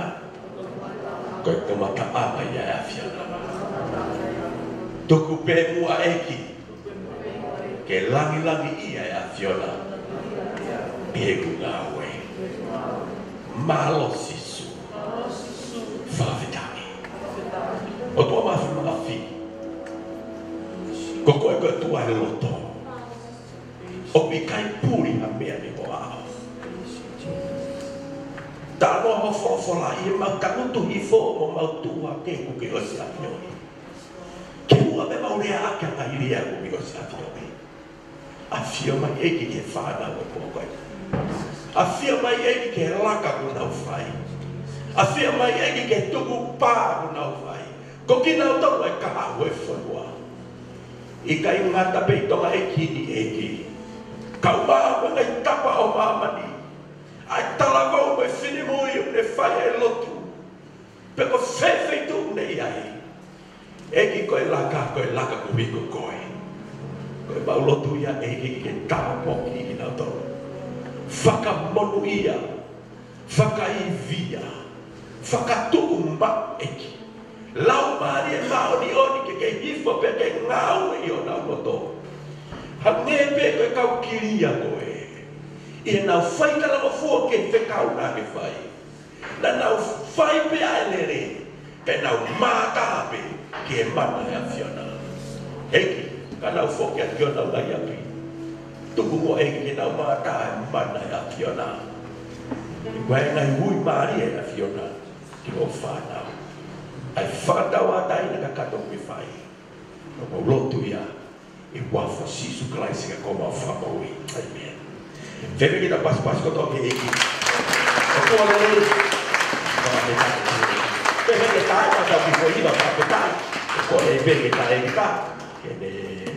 ko e kamataʻanga ia ʻo e ʻAfiona. Tuku pē muʻa ʻEiki ke langilangiʻia e ʻAfiona ʻi heʻeku ngāue. Mālō Sīsū. Fakafetaʻi. ʻOtua Māfimafi, ko koe ko e ʻOtua ʻo e loto. ʻOku ʻikai puli ha meʻa mei ho ʻao. Talanoa ho folofola ʻi heʻemau tangutu hifo mo mau tuʻu hake kuo ke ʻosi ʻafioʻi. Ke muʻa pē mau lea ʻaki ʻa e ngaahi lea kuo ke ʻosi ʻafioʻi. ʻAfio mai ʻEiki ki he fānau ʻo e pō ko eni. ʻAfio mai ʻEiki ki he laka kuo nau fai. ʻAfio mai ʻEiki ki he tukupā kuo nau fai. Ko kinautolu ʻa e kahaʻu ʻo e fonua. ʻIkai ngata pē ʻi Tonga ʻEiki ni ʻEiki. Kau mai mo e ngaahi tapa ʻo māmani. ʻA e talavou mo e finemui ʻoku ne fai e lotu. Pe ko fē feituʻu ʻoku ne ʻi ai. ʻEiki ko e laka, ko e laka koeʻuhi ko koe. Ko ʻemau lotu ia ʻEiki ke tāpuakiʻi kinautolu. Fakamonūʻia, fakaivia, fakatuʻumaʻu ʻEiki. Laumālie Māʻoniʻoni ke ke hifo pea ke ngāue ʻi honau loto. Hangē pē ko e kau kilia ko ē. ʻI heʻenau fai talangofua ki he fekau naʻa ke fai. Naʻa nau fai pē ʻa e lelei, pea nau mātā pē ki he mana ʻo e ʻAfiona. ʻEiki, ka nau foki atu ki honau ngaahi ʻapi, tuku muʻa ʻEiki ke nau mātā e mana ʻo e ʻAfiona. Ko e ngaahi ui mālie ʻa e ʻAfiona ki hoʻo fānau. ʻA e fakatauʻatāina kakato ʻoku ke fai. ʻOku mau lotu ia ʻi he huafa ʻo Sīsū Kalaisi ko homau Fakamoʻui. ʻĒmeni. Fēfē ke tau pasipasi kotoa ki he ʻEiki? ʻOtua lelei. Fakafetaʻi. Fēfē ke tau ʻai ʻetau kiʻi foʻi hiva fakafetaʻi? ʻOku ou kole pē ke tau ʻai ʻetau kiʻi, ke ne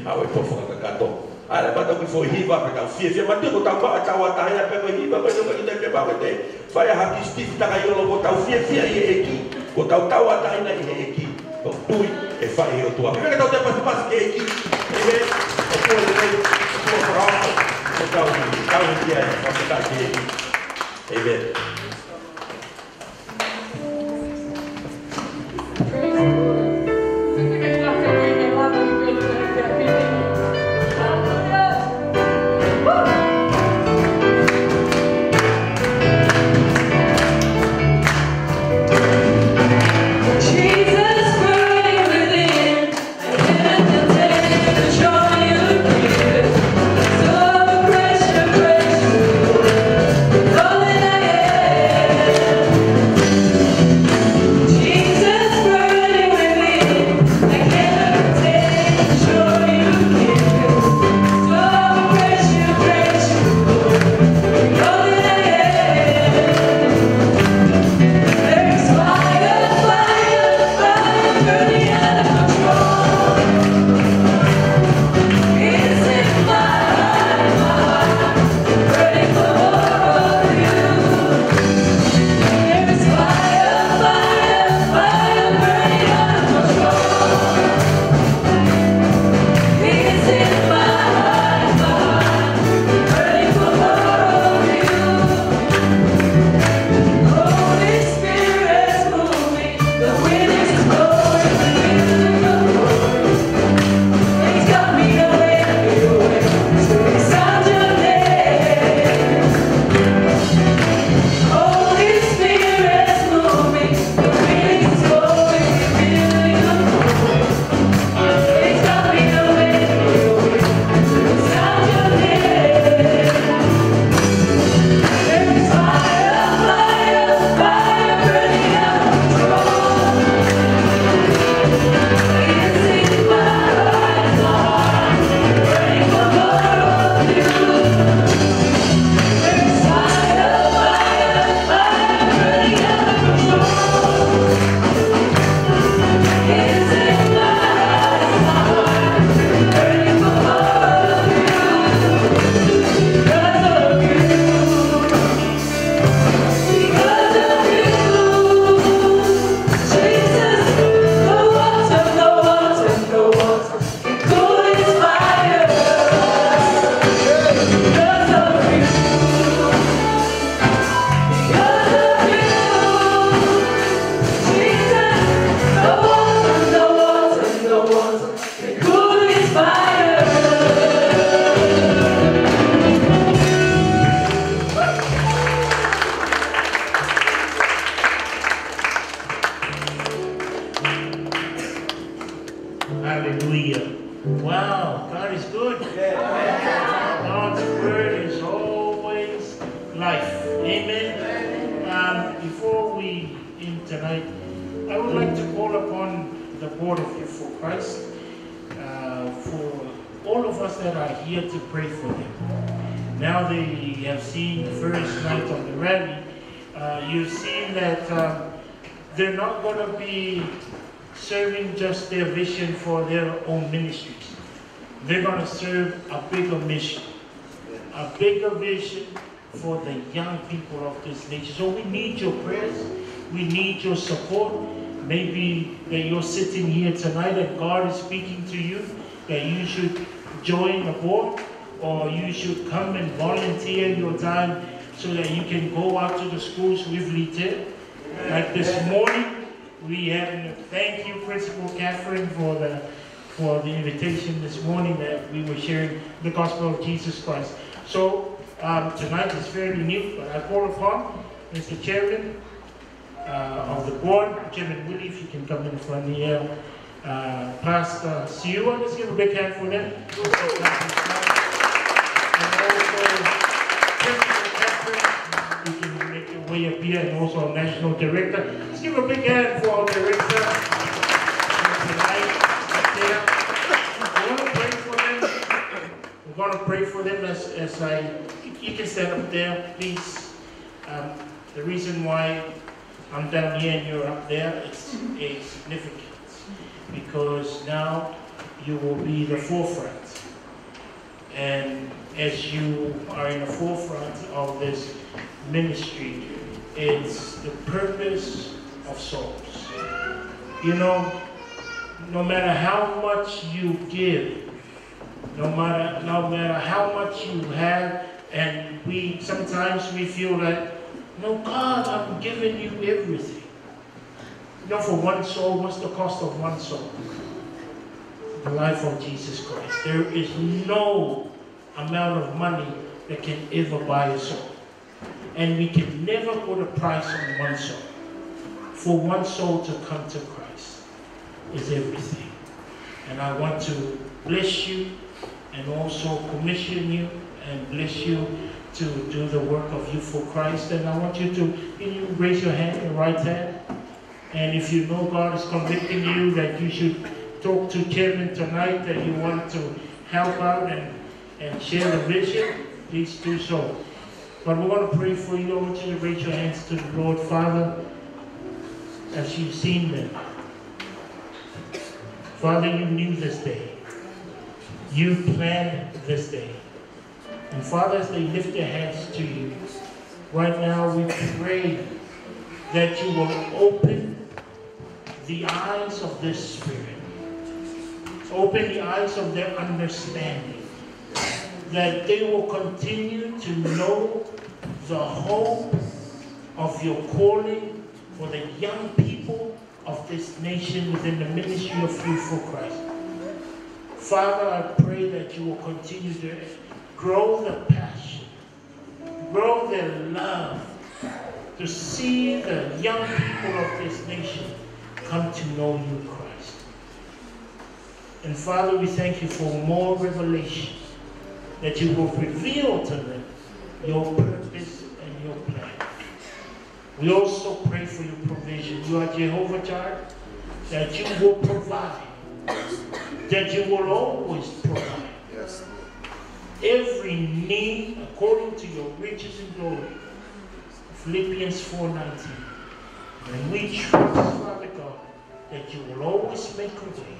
haʻu e pō fakakakato. ʻAi leva ʻetau kiʻi foʻi hiva pea tau fiefia. Mātuʻa, kuo tau maʻu ʻetau tauʻatāina pea ko e hiva ko e tau kiʻi tau pē pau ʻete fai ʻa e haki Steve Takaiolo, kuo tau fiefia ʻi he ʻEiki, kuo tau tauʻatāina ʻi he ʻEiki. Ko e tui ʻe fai ʻe he ʻOtua. Fēfē ke tau toe pasipasi ki he ʻEiki? ʻĒmeni. ʻOtua lelei, ʻOtua fakaofo, ʻoku tau, tau fiefia ai, fakafetaʻi ki he ʻEiki. ʻĒmeni. Hallelujah. Wow, God is good. God's word is always life. Amen. Um, before we end tonight, I would like to call upon the board of Youth for Christ, uh, for all of us that are here to pray for them. Now they have seen the first night of the rally. Uh, you've seen that, um, they're not gonna be serving just their vision for their own ministries. They're gonna serve a bigger mission, a bigger vision for the young people of this nation. So we need your prayers. We need your support. Maybe that you're sitting here tonight and God is speaking to you that you should join the board, or you should come and volunteer your time so that you can go out to the schools with Lite. Like this morning, we have, thank you, Principal Catherine, for the, for the invitation this morning that we were sharing the gospel of Jesus Christ. So, um, tonight is fairly new, but I call upon Mister Chairman, uh, of the board, Chairman Willie, if you can come in front here. Uh, Pastor Siua, let's give a big hand for them. And also, Principal Catherine, you can make your way up here, and also our National Director. Let's give a big hand for our director tonight, up there. We're gonna pray for them. We're gonna pray for them as, as I, you can stand up there, please. Um, the reason why I'm down here and you're up there, it's a significance, because now you will be the forefront. And as you are in the forefront of this ministry, it's the purpose of souls. You know, no matter how much you give, no matter, no matter how much you have, and we, sometimes we feel like, "No, God, I'm giving you everything." You know, for one soul, what's the cost of one soul? The life of Jesus Christ. There is no amount of money that can ever buy a soul. And we can never put a price on one soul. For one soul to come to Christ is everything. And I want to bless you and also commission you and bless you to do the work of Youth for Christ. And I want you to, can you raise your hand, your right hand? And if you know God is convicting you that you should talk to chairman tonight, that you want to help out and, and share the vision, please do so. But we're gonna pray for you. I want you to raise your hands to the Lord. Father, as you've seen them, Father, you knew this day. You planned this day. And Father, as they lift their hands to you, right now we pray that you will open the eyes of their spirit, open the eyes of their understanding, that they will continue to know the hope of your calling for the young people of this nation within the ministry of Youth for Christ. Father, I pray that you will continue to grow the passion, grow their love to see the young people of this nation come to know you, Christ. And Father, we thank you for more revelation that you will reveal to them your purpose and your plan. We also pray for your provision. You are Jehovah Jireh, that you will provide, that you will always provide. Yes, Lord. Every need according to your riches and glory. Philippians four nineteen. And we trust, Father God, that you will always make a way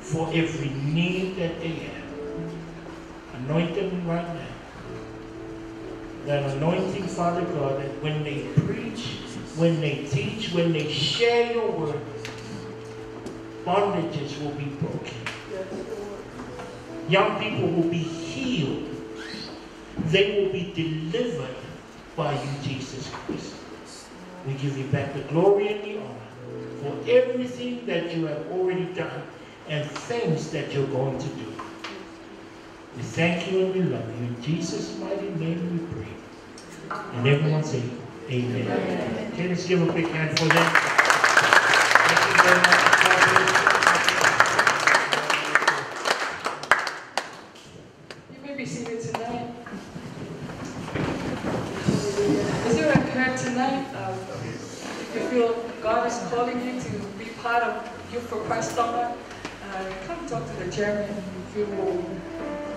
for every need that they have. Anoint them right now. That anointing, Father God, that when they preach, when they teach, when they share your word, bondages will be broken. Young people will be healed. They will be delivered by you, Jesus Christ. We give you back the glory and the honor for everything that you have already done and things that you're going to do. We thank you and we love you. In Jesus' mighty name we pray. And everyone say, "Amen." Okay, let's give a big hand for them. Thank you very much. God bless you. for Christ Tonga. Uh, come talk to the chairman. He will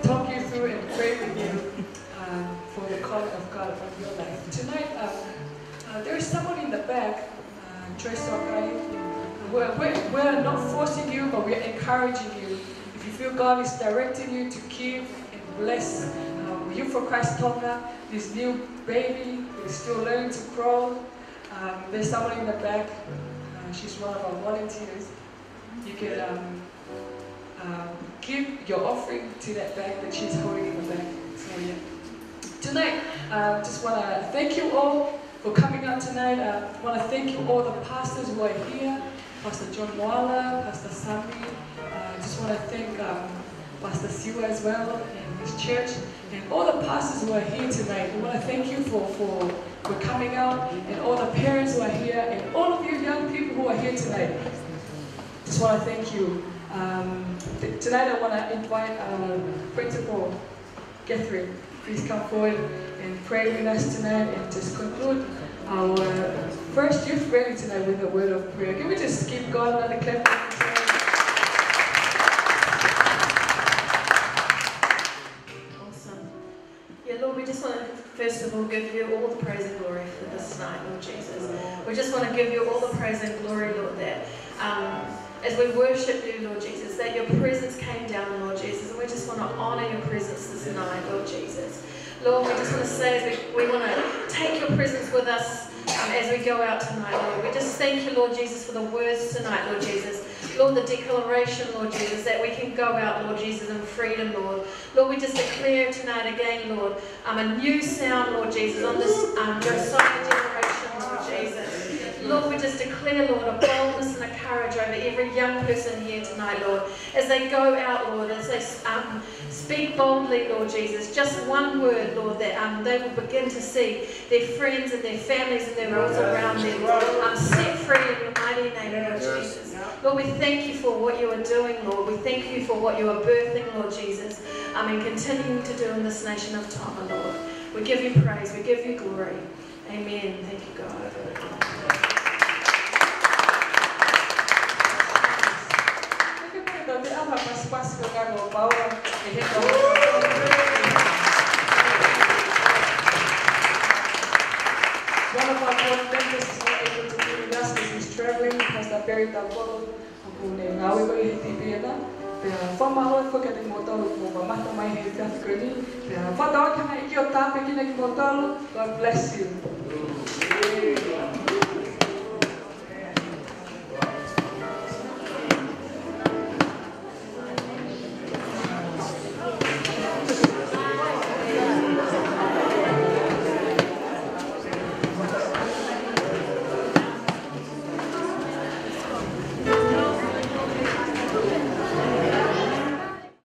talk you through and pray with you, uh, for the calling of God on your life. Tonight, uh, uh, there is someone in the back, uh, Joyce Sokai. We're, we're, we're not forcing you, but we're encouraging you. If you feel God is directing you to give and bless, uh, Youth for Christ Tonga, this new baby who is still learning to crawl, um, there's someone in the back. Uh, she's one of our volunteers. You can, um, um, give your offering to that bag that she's holding in the back for you. Tonight, uh, just wanna thank you all for coming out tonight. Uh, wanna thank you all the pastors who are here, Pastor John Moala, Pastor Sami. Uh, just wanna thank, um, Pastor Siua as well and his church, and all the pastors who are here tonight. We wanna thank you for, for, for coming out, and all the parents who are here, and all of you young people who are here tonight. Just wanna thank you. Um, t-, tonight I wanna invite, uh, Principal Catherine. Please come forward and pray with us tonight and just conclude our first youth rally tonight with a word of prayer. Can we just give God another clap? Awesome. Yeah, Lord, we just want to, first of all, give you all the praise and glory for this night, Lord Jesus. We just want to give you all the praise and glory, Lord, that, um, as we worship you, Lord Jesus, that your presence came down, Lord Jesus, and we just want to honor your presence this night, Lord Jesus. Lord, we just want to say, as we, we want to take your presence with us, um, as we go out tonight, Lord. We just thank you, Lord Jesus, for the words tonight, Lord Jesus. Lord, the declaration, Lord Jesus, that we can go out, Lord Jesus, in freedom, Lord. Lord, we just declare tonight again, Lord, um, a new sound, Lord Jesus, on this, um, Josiah generation, Lord Jesus. Lord, we just declare, Lord, a boldness and a courage over every young person here tonight, Lord, as they go out, Lord, as they, um, speak boldly, Lord Jesus. Just one word, Lord, that, um, they will begin to see their friends and their families and their world around them, um, set free in your mighty name, Lord Jesus. Lord, we thank you for what you are doing, Lord. We thank you for what you are birthing, Lord Jesus, um, and continuing to do in this nation of Tonga, Lord. We give you praise, we give you glory. Amen. Thank you, God. One of our board members is not able to be with us because he's traveling, Pastor Perry Tavolo. ʻOku ne ngāue ko ē he T V ena. Pea fakamālō foki kiate kimoutolu kuo mamata mai he efiafi ko eni. Pea fakatauange ki he ʻEiki ʻo tāpuekina kimoutolu. God bless you.